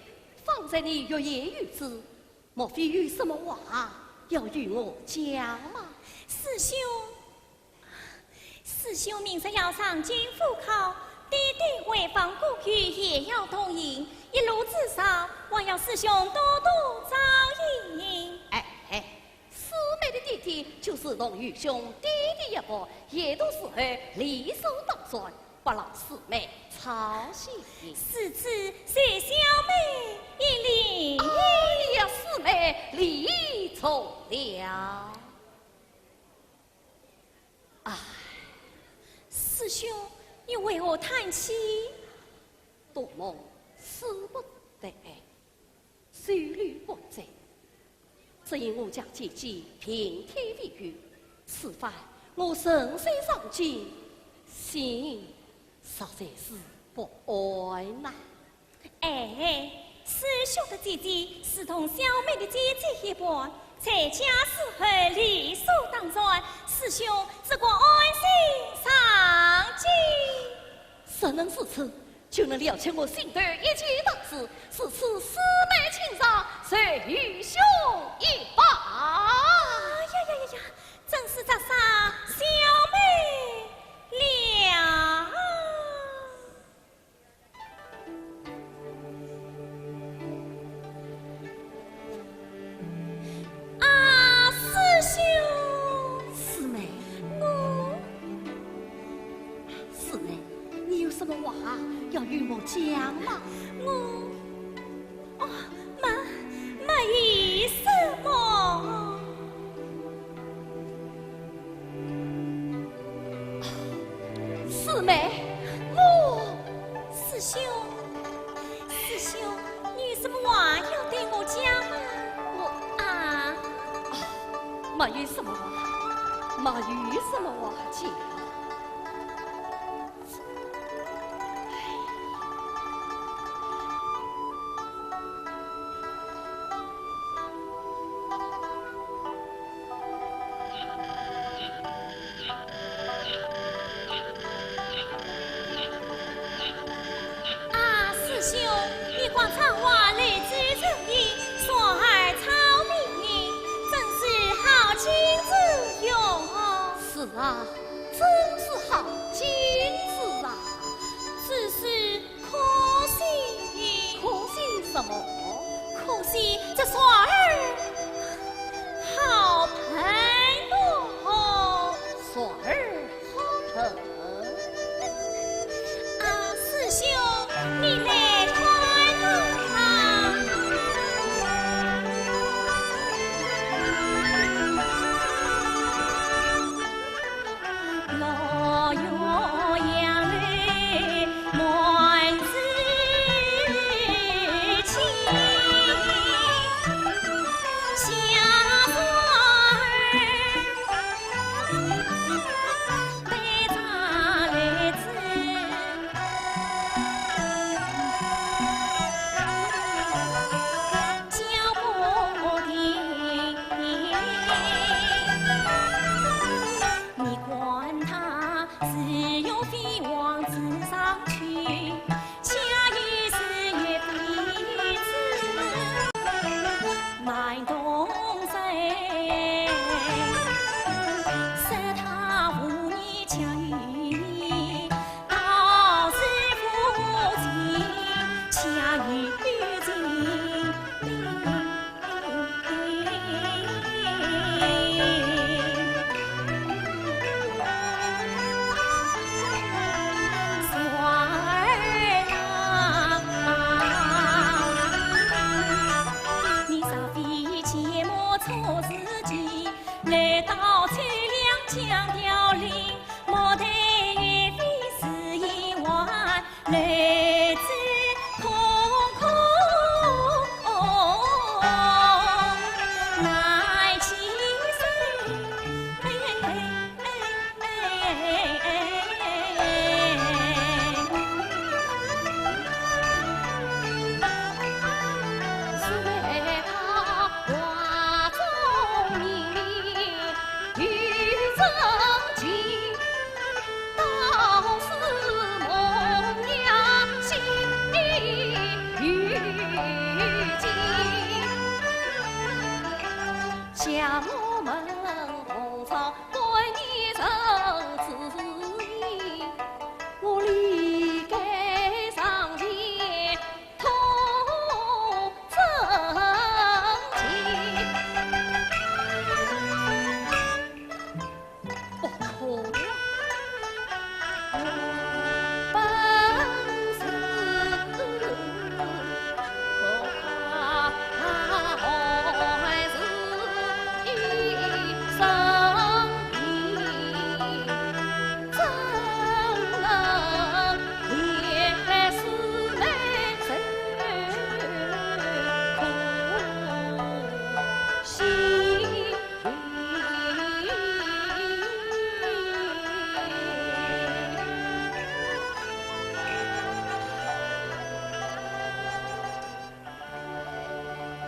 方才你欲言又止，莫非有什么话要与我讲吗？师兄，师兄明日要上京赴考，爹爹回访故居也要同行，一路之上，望要师兄多多照应。哎，哎， 师妹的爹爹就是同愚兄爹爹一般，也都是儿理所当然，不劳师妹操心。如此，谢小妹一礼。哎呀，师妹礼重了。唉，师兄，你为何叹气？多蒙师伯疼爱， 受禄不足，只因我家姐姐病体未愈，此番我顺水上京，心实在是不安呐。哎，师兄的姐姐是同小妹的姐姐一般，在家侍候理所当然，师兄只管安心上京。 若能如此，就能了却我心头一切大事。如此，师妹请上，受愚兄一拜。哎呀呀呀呀，真是折煞小妹了。 啊，师兄。师妹。我。师妹，你有什么话要与我讲吗？我，哦，没，没有什么。 师妹，我。师兄，师兄，你有什么话要对我讲吗？我啊。啊，没有什么话，没有什么话讲。 啊，师兄，你广场话，雷击成雨，双耳草鸣鸣，真是好景之用哦。是啊，真是好景致啊。只是 可惜。可惜什么？可惜这双耳好碰哦。双耳好碰？啊，师兄，你来看看啊。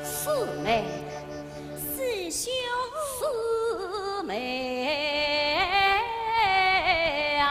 四妹，师兄。四妹啊！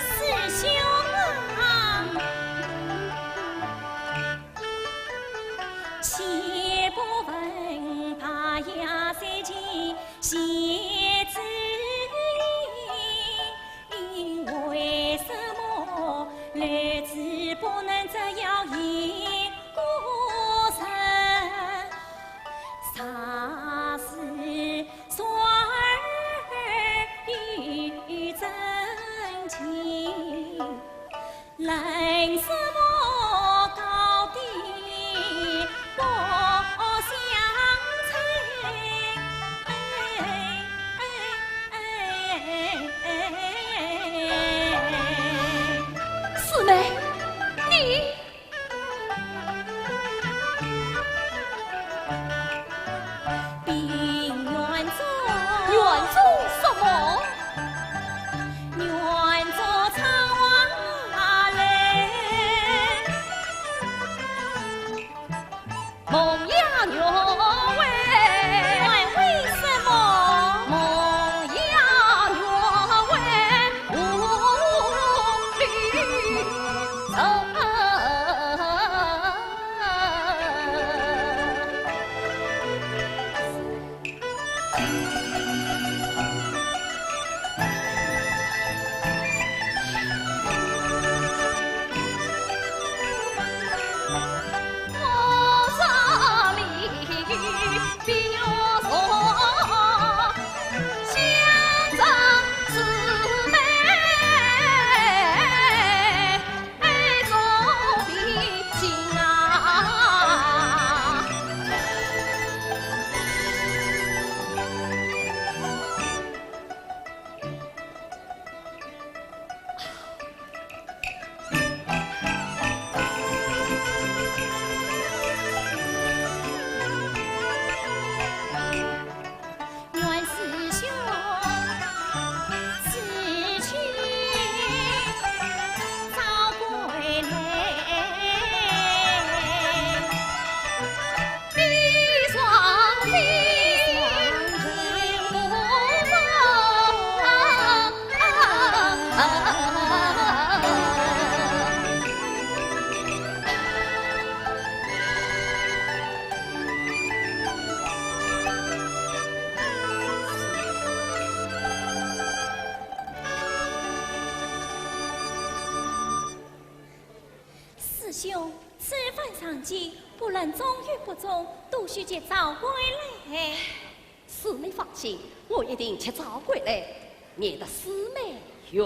师兄啊！ 四妹，你……黄金，不论中与不中，都需及早归来。四妹放心，我一定及早归来，免得四妹怨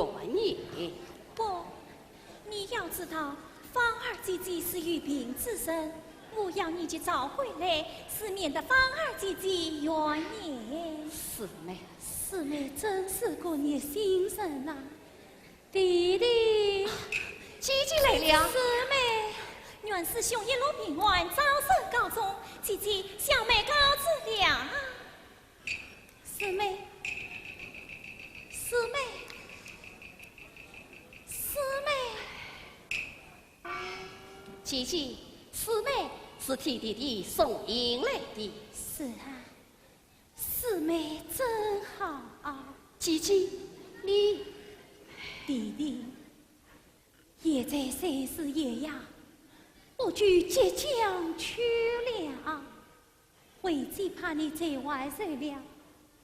言。不，你要知道，芳儿姐姐是有病之身，我要你及早归来，是免得芳儿姐姐怨言。四妹，四妹真是个热心人呐。 弟弟，姐姐来了。四妹，阮师兄一路平安，早日告终，姐姐小妹告辞了。四妹，四妹，四妹。姐姐，四妹是替弟弟送行来的。是啊。 四妹真好啊。姐姐，你，弟弟，现在虽是夜呀，我就即将去了，为姐怕你在外受凉，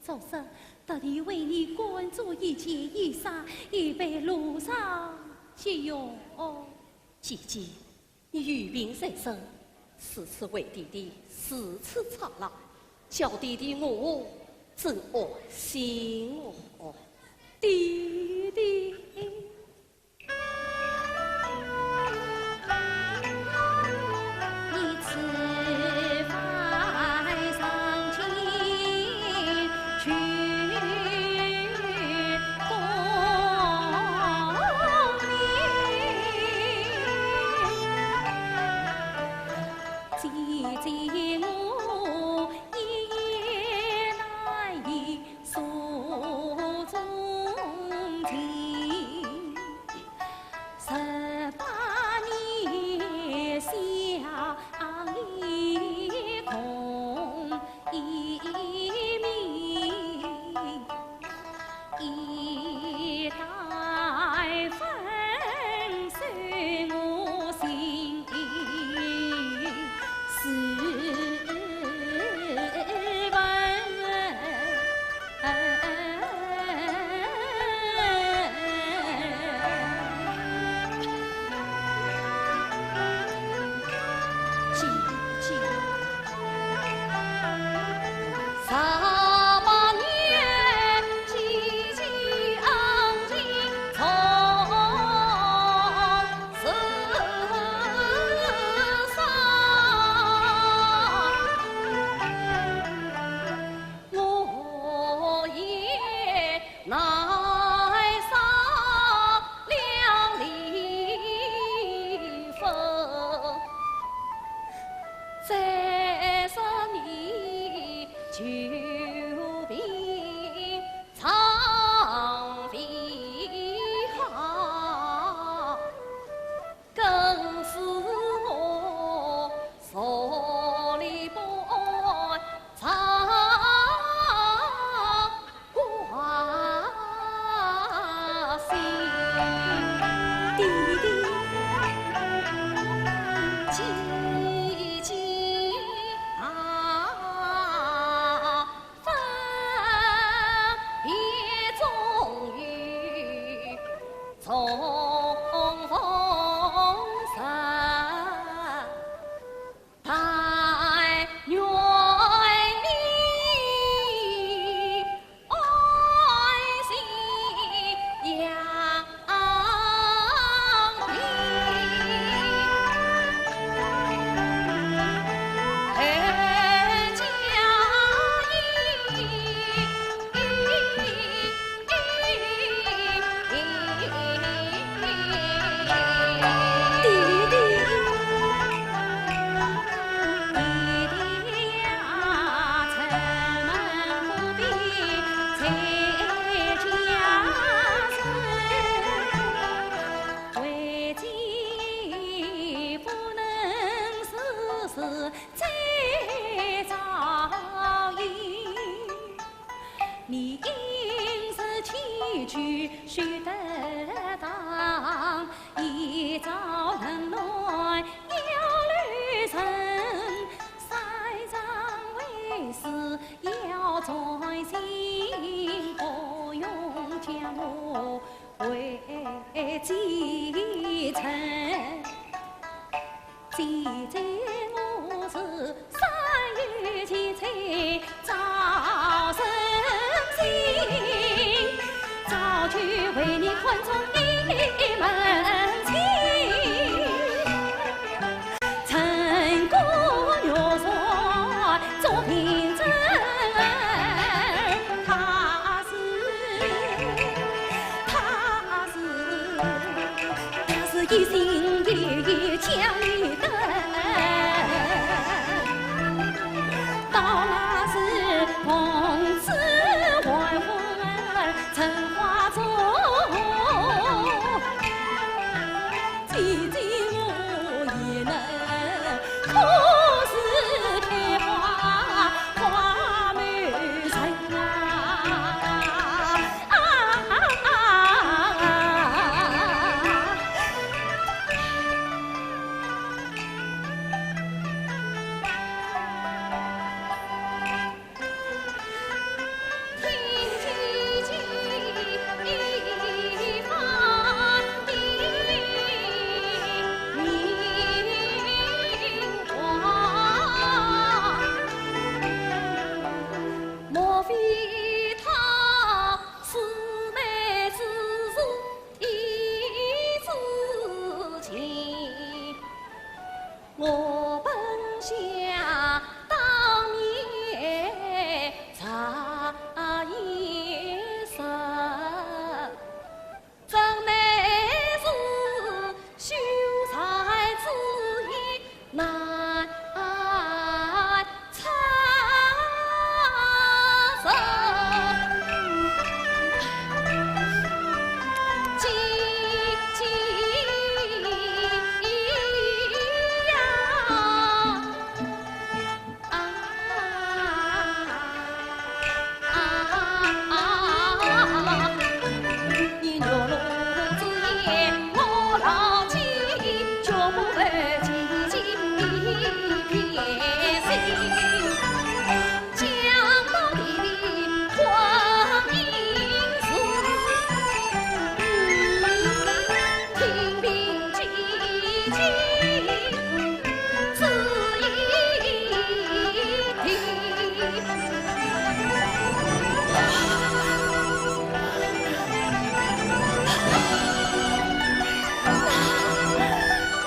昨日特地为你赶做一件衣裳，以备路上急用。姐姐， 你有病在身，此次为弟弟如此操劳，叫弟弟我怎安心哦？弟弟。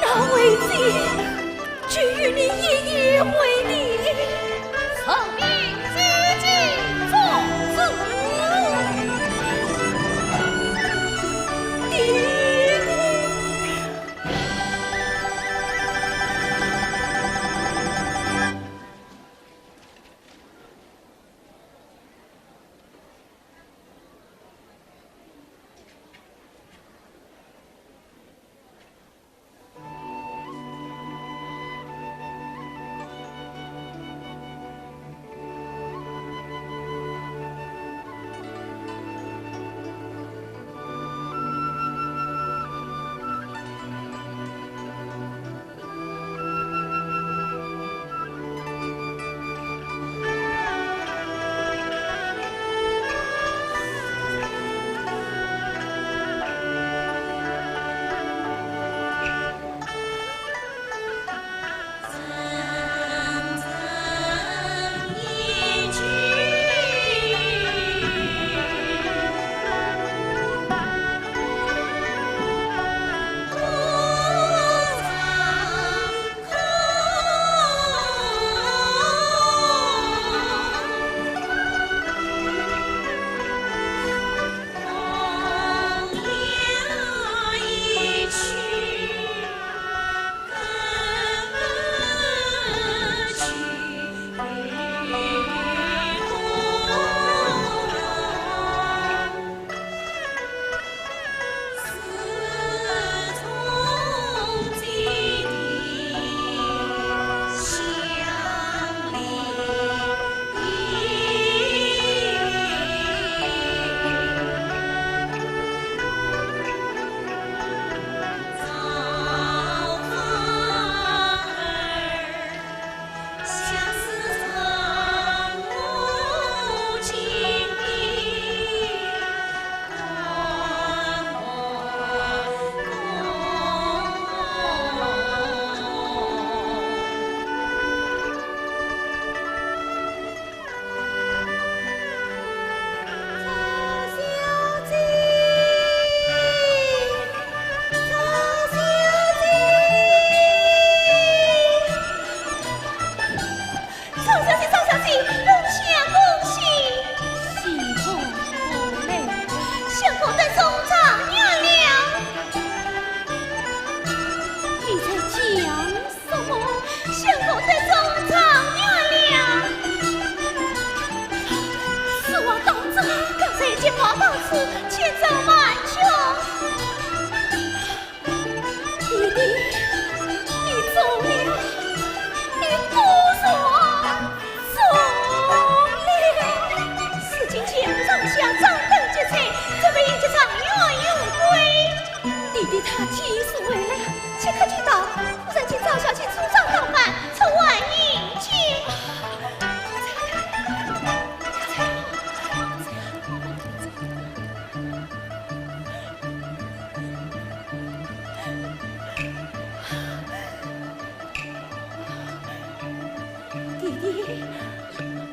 难为情，只与你一言为定。臣命接见宗主。爹爹。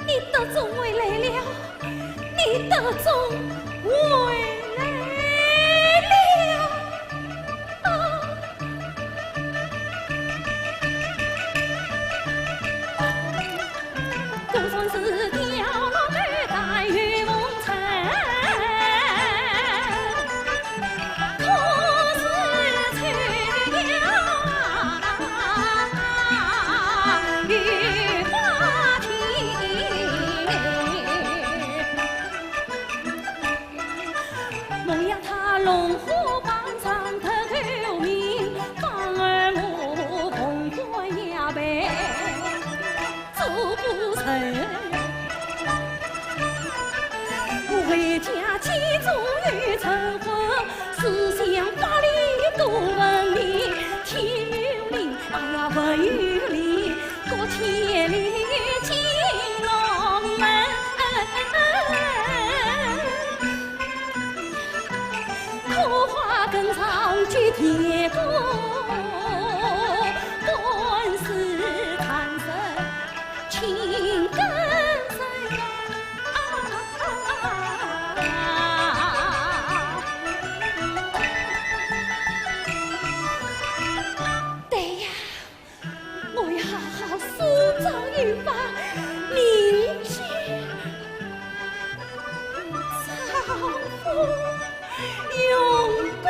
你德宗回来了，你德宗回来了。啊！对呀，我要好好塑造一番名句，造福荣归。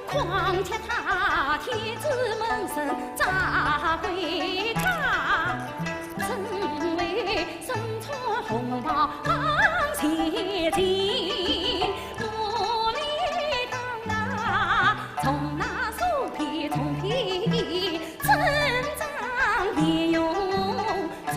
况且他天子门生咋会嫁？怎为身穿红袍行前进？我理当那从那手边从皮正张也用做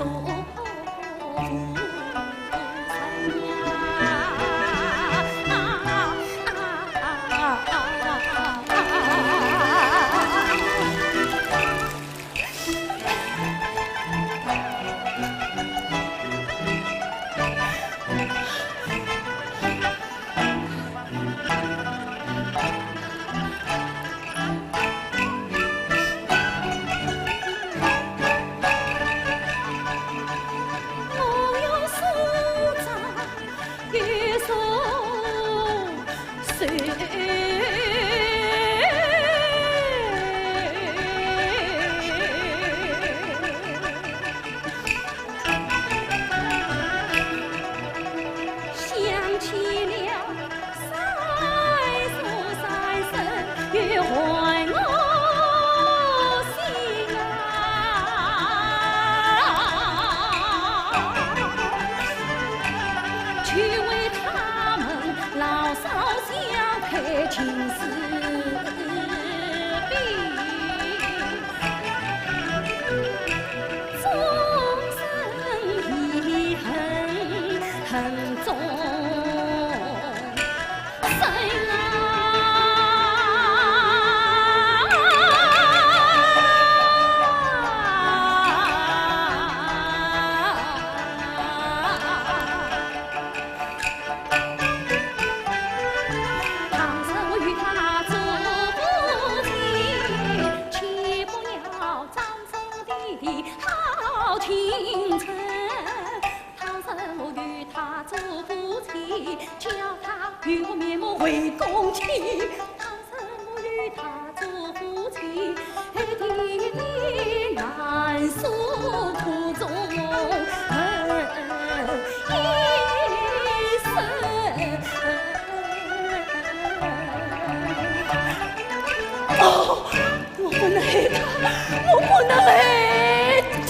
想起了三叔三婶又害我心啊！就为他们老少相配情死 终身记恨，恨中生啊！唐僧我与他做夫妻，岂不要 当初的好青春。倘若我与他做夫妻，叫他与我面目为公亲。倘若我与他做夫妻，弟弟难诉苦衷，恨一生。哦， 我不能害他，我不能害他。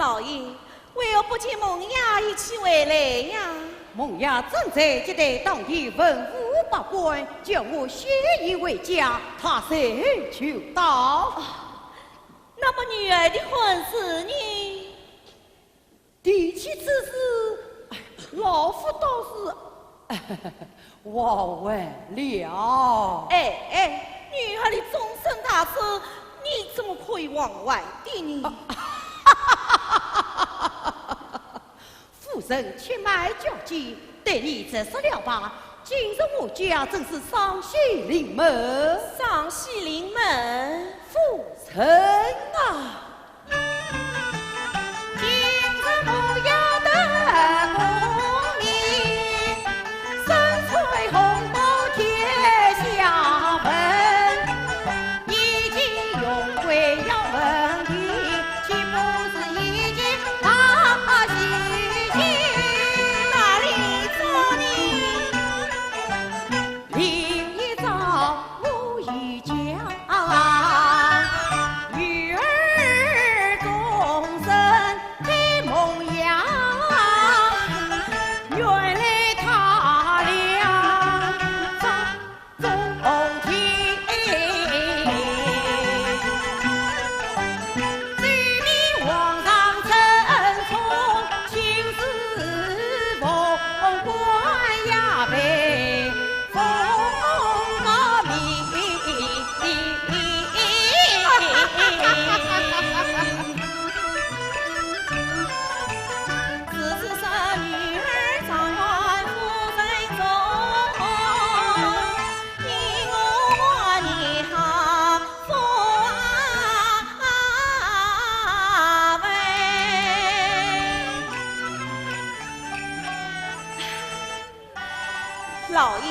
老爷，为何不见孟爷一起回来呀？孟爷正在接待当地文武百官，叫我先行回家，他随后就到。哦，那么女儿的婚事呢？提亲之事，哎，老夫倒是 忘怀了。哎，哎，女儿的终身大事，你怎么可以忘怀的呢？夫人且慢交际，待你直说了吧。今日我家真是双喜临门。双喜临门？夫人啊！ 老爷，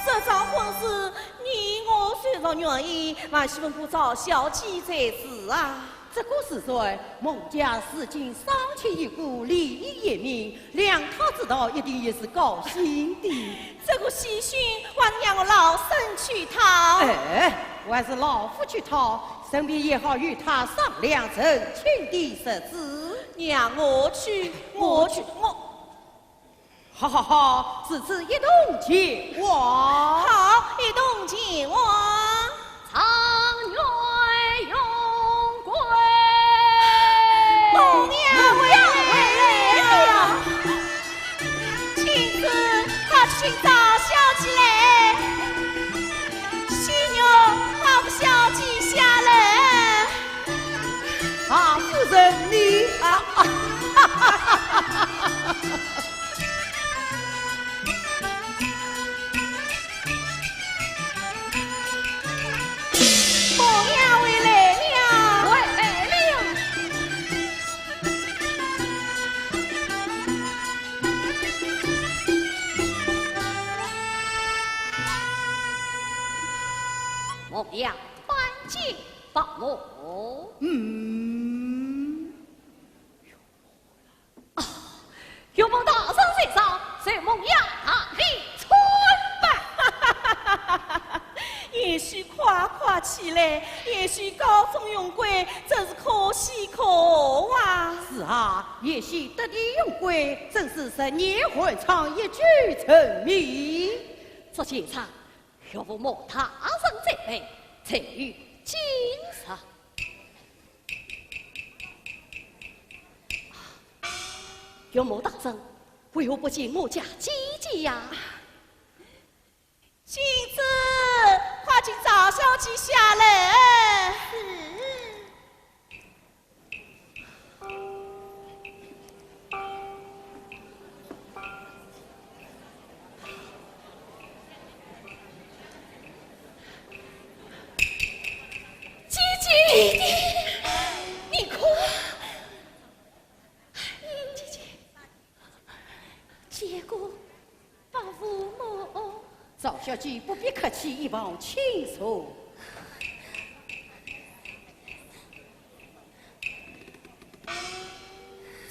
这桩婚事，你我虽然愿意，还是问过赵小姐才是啊。这个是谁？孟家如今丧妻已故，离异已泯，谅他知道一定也是高兴的。这个喜讯，还是让我老身去讨。哎，还是老夫去讨，顺便也好与他商量成亲的日子。让我去，我去，我 好好好，如此一同前往。好，一同前往。状元荣归。孟娘回来了。青子，快去请赵小姐来。喜玉，快扶小姐下来。啊，夫人你啊。 孟娘回来了。回来了。孟娘拜见伯母。嗯。 啊，岳母大人在上，受孟娘大礼参拜。贤婿快快起来，贤婿高中荣归，真是可喜可贺啊！是啊，贤婿得地荣归，真是十年寒窗一举成名。祝贤上，岳父母大人在陪，才有今日。 岳母大人，为何不见我家姐姐呀？青子，快请赵小姐下来。是。 姐姐，你哭？姐姐，见过伯父母。赵小姐不必客气，一旁请坐。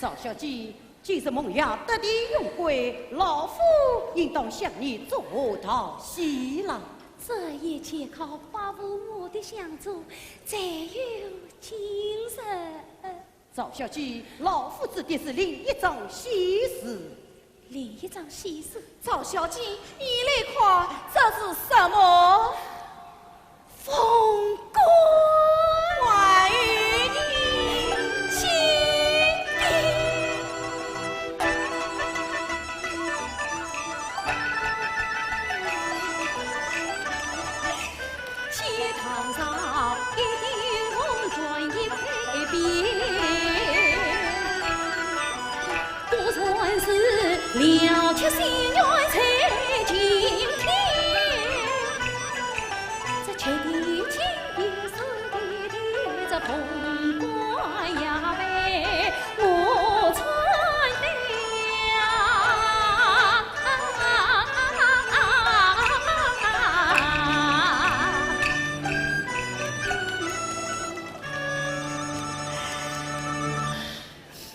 赵小姐，今日孟娘得地荣归，老夫应当向你祝贺道喜了。这一切靠伯父母的相助，才有今日。赵小姐，老夫子的是另一桩喜事。另一桩喜事？赵小姐，你来看，这是什么？凤冠。欢迎你，请。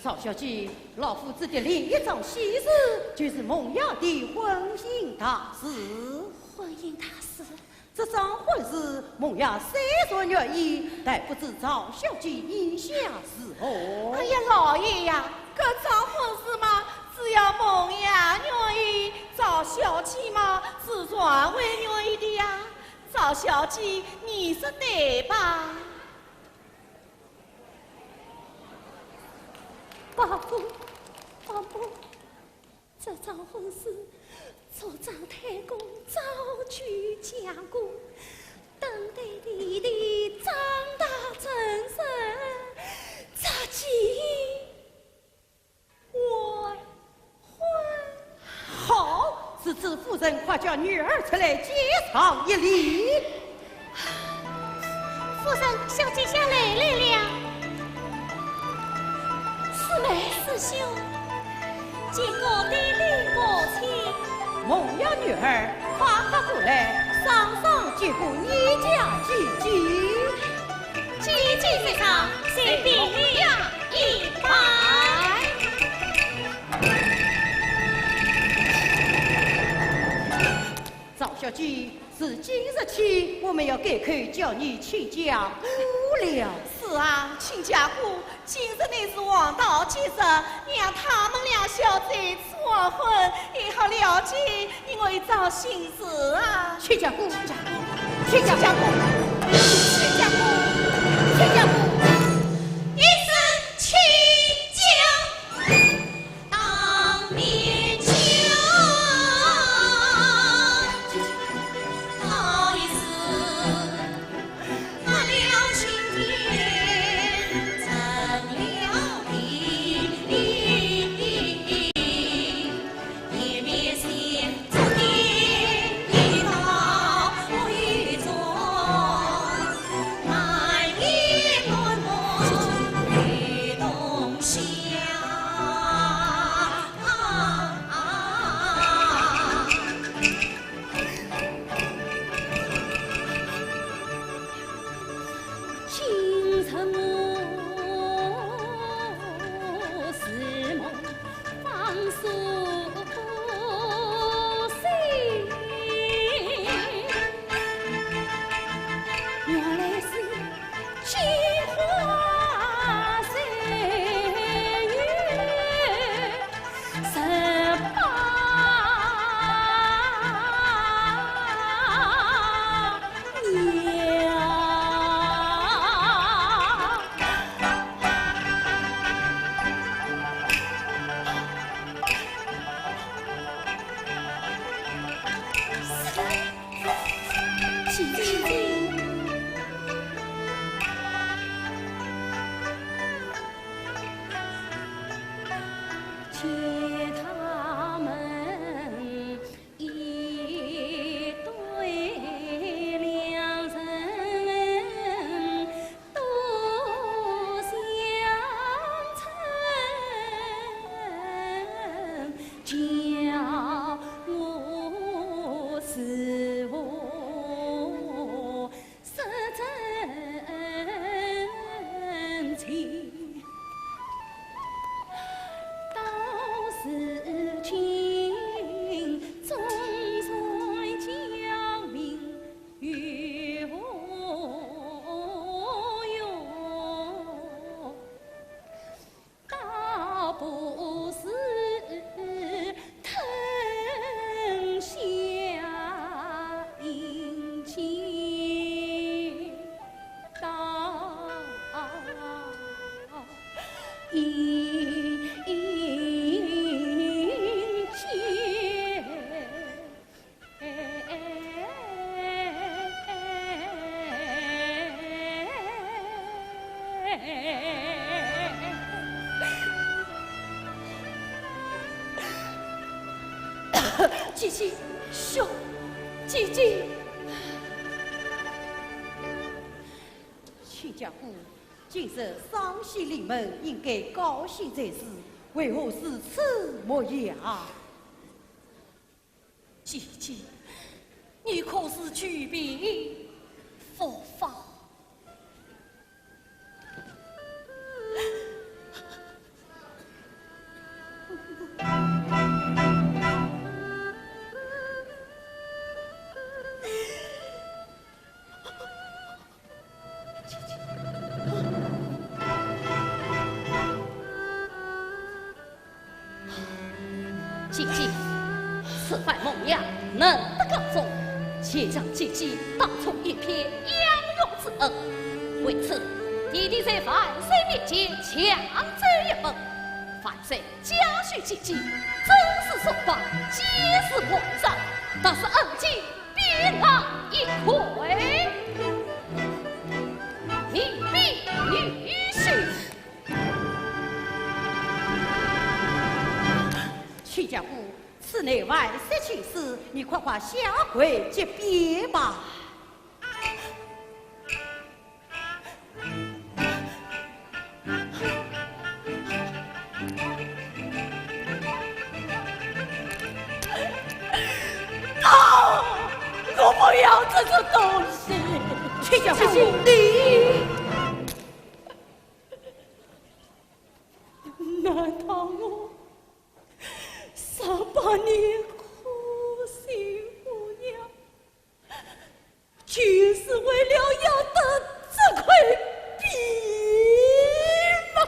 赵小姐，老夫子的另一桩喜事，就是孟雅的婚姻大事。婚姻大事？这桩婚事，孟雅虽然愿意，但不知赵小姐意下如何？哎呀，老爷呀，搿桩婚事嘛，只要孟雅愿意，赵小姐嘛，自然会愿意的呀。赵小姐，你说对吧？ 伯父，伯母，这桩婚事，族长太公早就讲过，等待弟弟长大成人，着急完婚。好，如此夫人快叫女儿出来见上一礼。 夫人，小姐姐来了。师妹。师兄，见过爹爹母亲。孟雅女儿，快快过来，上上见过你家姐姐。姐姐在上，随孟雅一拜。 赵小姐，自今日起，我们要改口叫你亲家姑了。是啊，亲家姑，今日乃是黄道吉日，让他们两小子成婚，也好了结你我一桩心事啊。亲家姑，亲家姑，亲家姑，亲家姑，亲家姑。一声亲家。 当面讲，好一时，发了青天，成了地，一面先做的一道为中，满眼满目泪东下。一见。姐姐，兄，姐姐。亲家姑，今日双喜临门，应该高兴才是，为何如此模样？ 姐姐，你可是久病复发？ 姐姐，此番蒙娘能得高中，且将姐姐当作一片养育之恩。为此，弟弟在万岁面前强奏一本，万岁嘉许姐姐，真是双方皆是皇上，但是恩情 比那一块，你比女婿。亲家姑，此乃万岁亲事，你快快下跪接旨吧。 啊！我不要这种东西！亲家姑，你……难道我上百年苦心奉养， 就是为了要得这块病吗？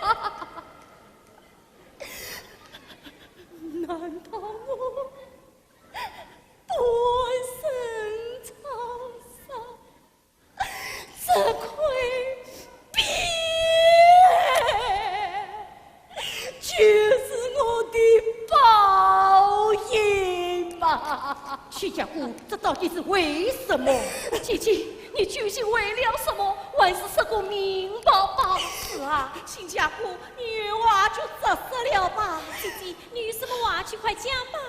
难道我半生沧桑，这块病 就是我的报应吧。亲家姑，这到底是为什么？姐姐，你究竟为了什么？还是说个明白吧。是啊，亲家姑，你有话就直说了吧。姐姐，你有什么话就快讲吧。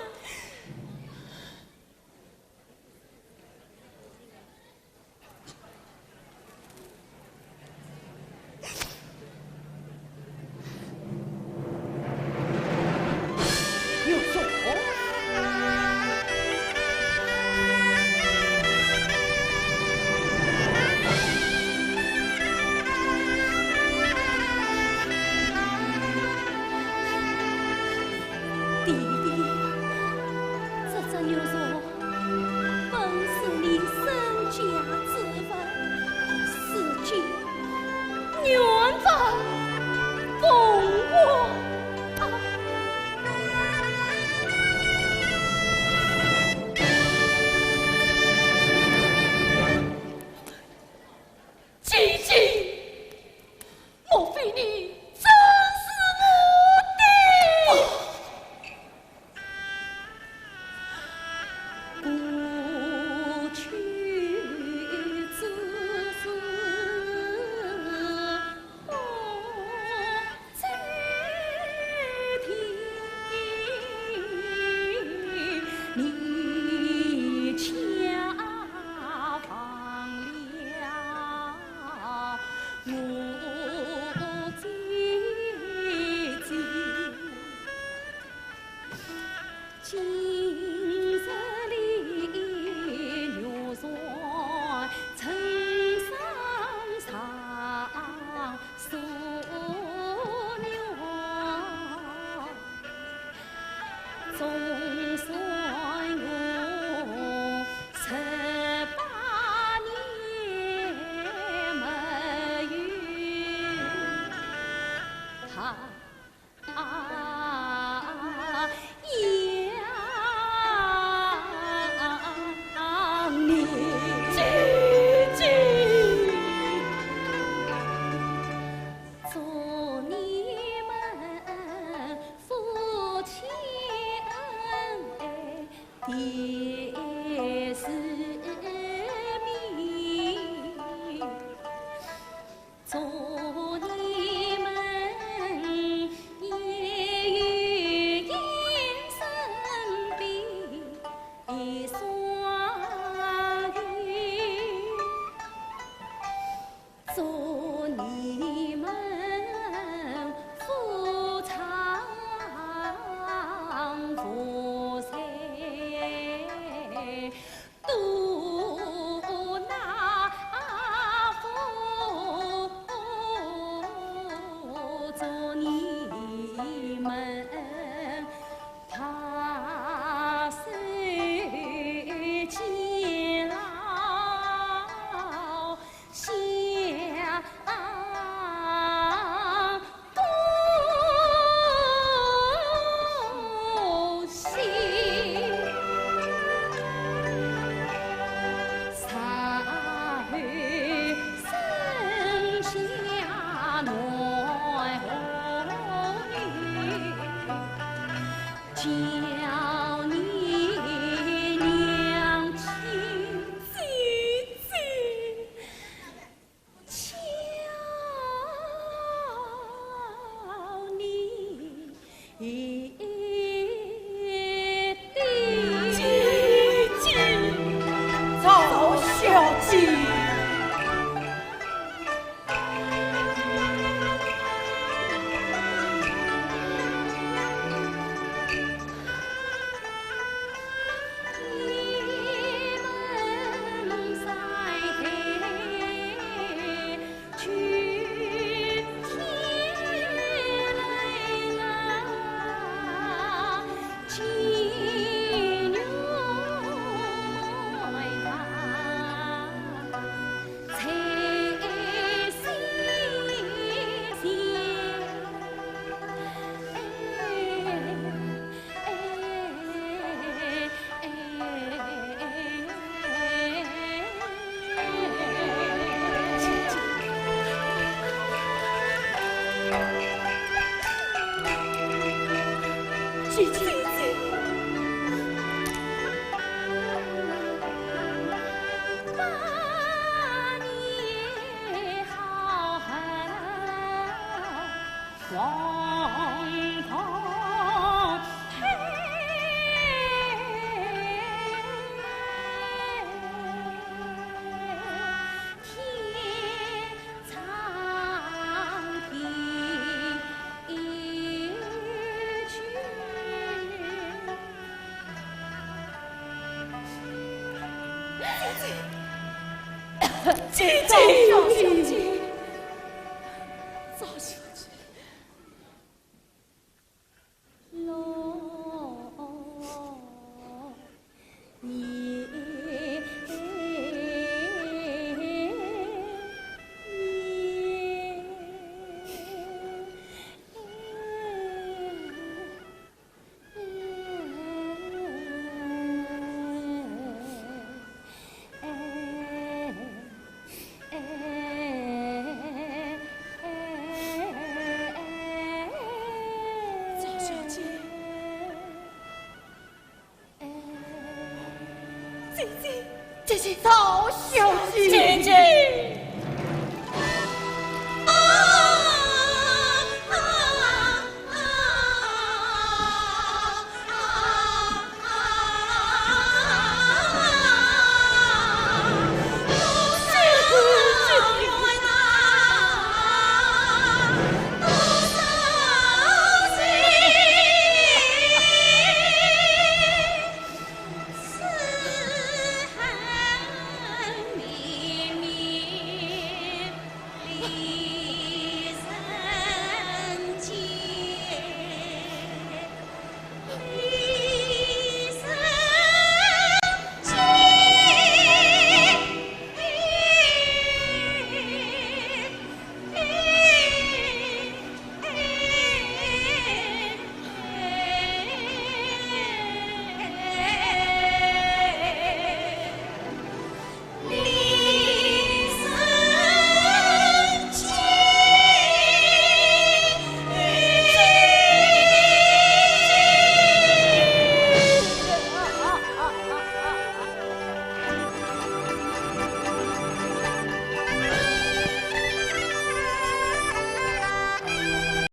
姐姐。姐姐，姐姐，赵小姐。赵小姐。 姐姐，姐姐，赵小姐。姐姐。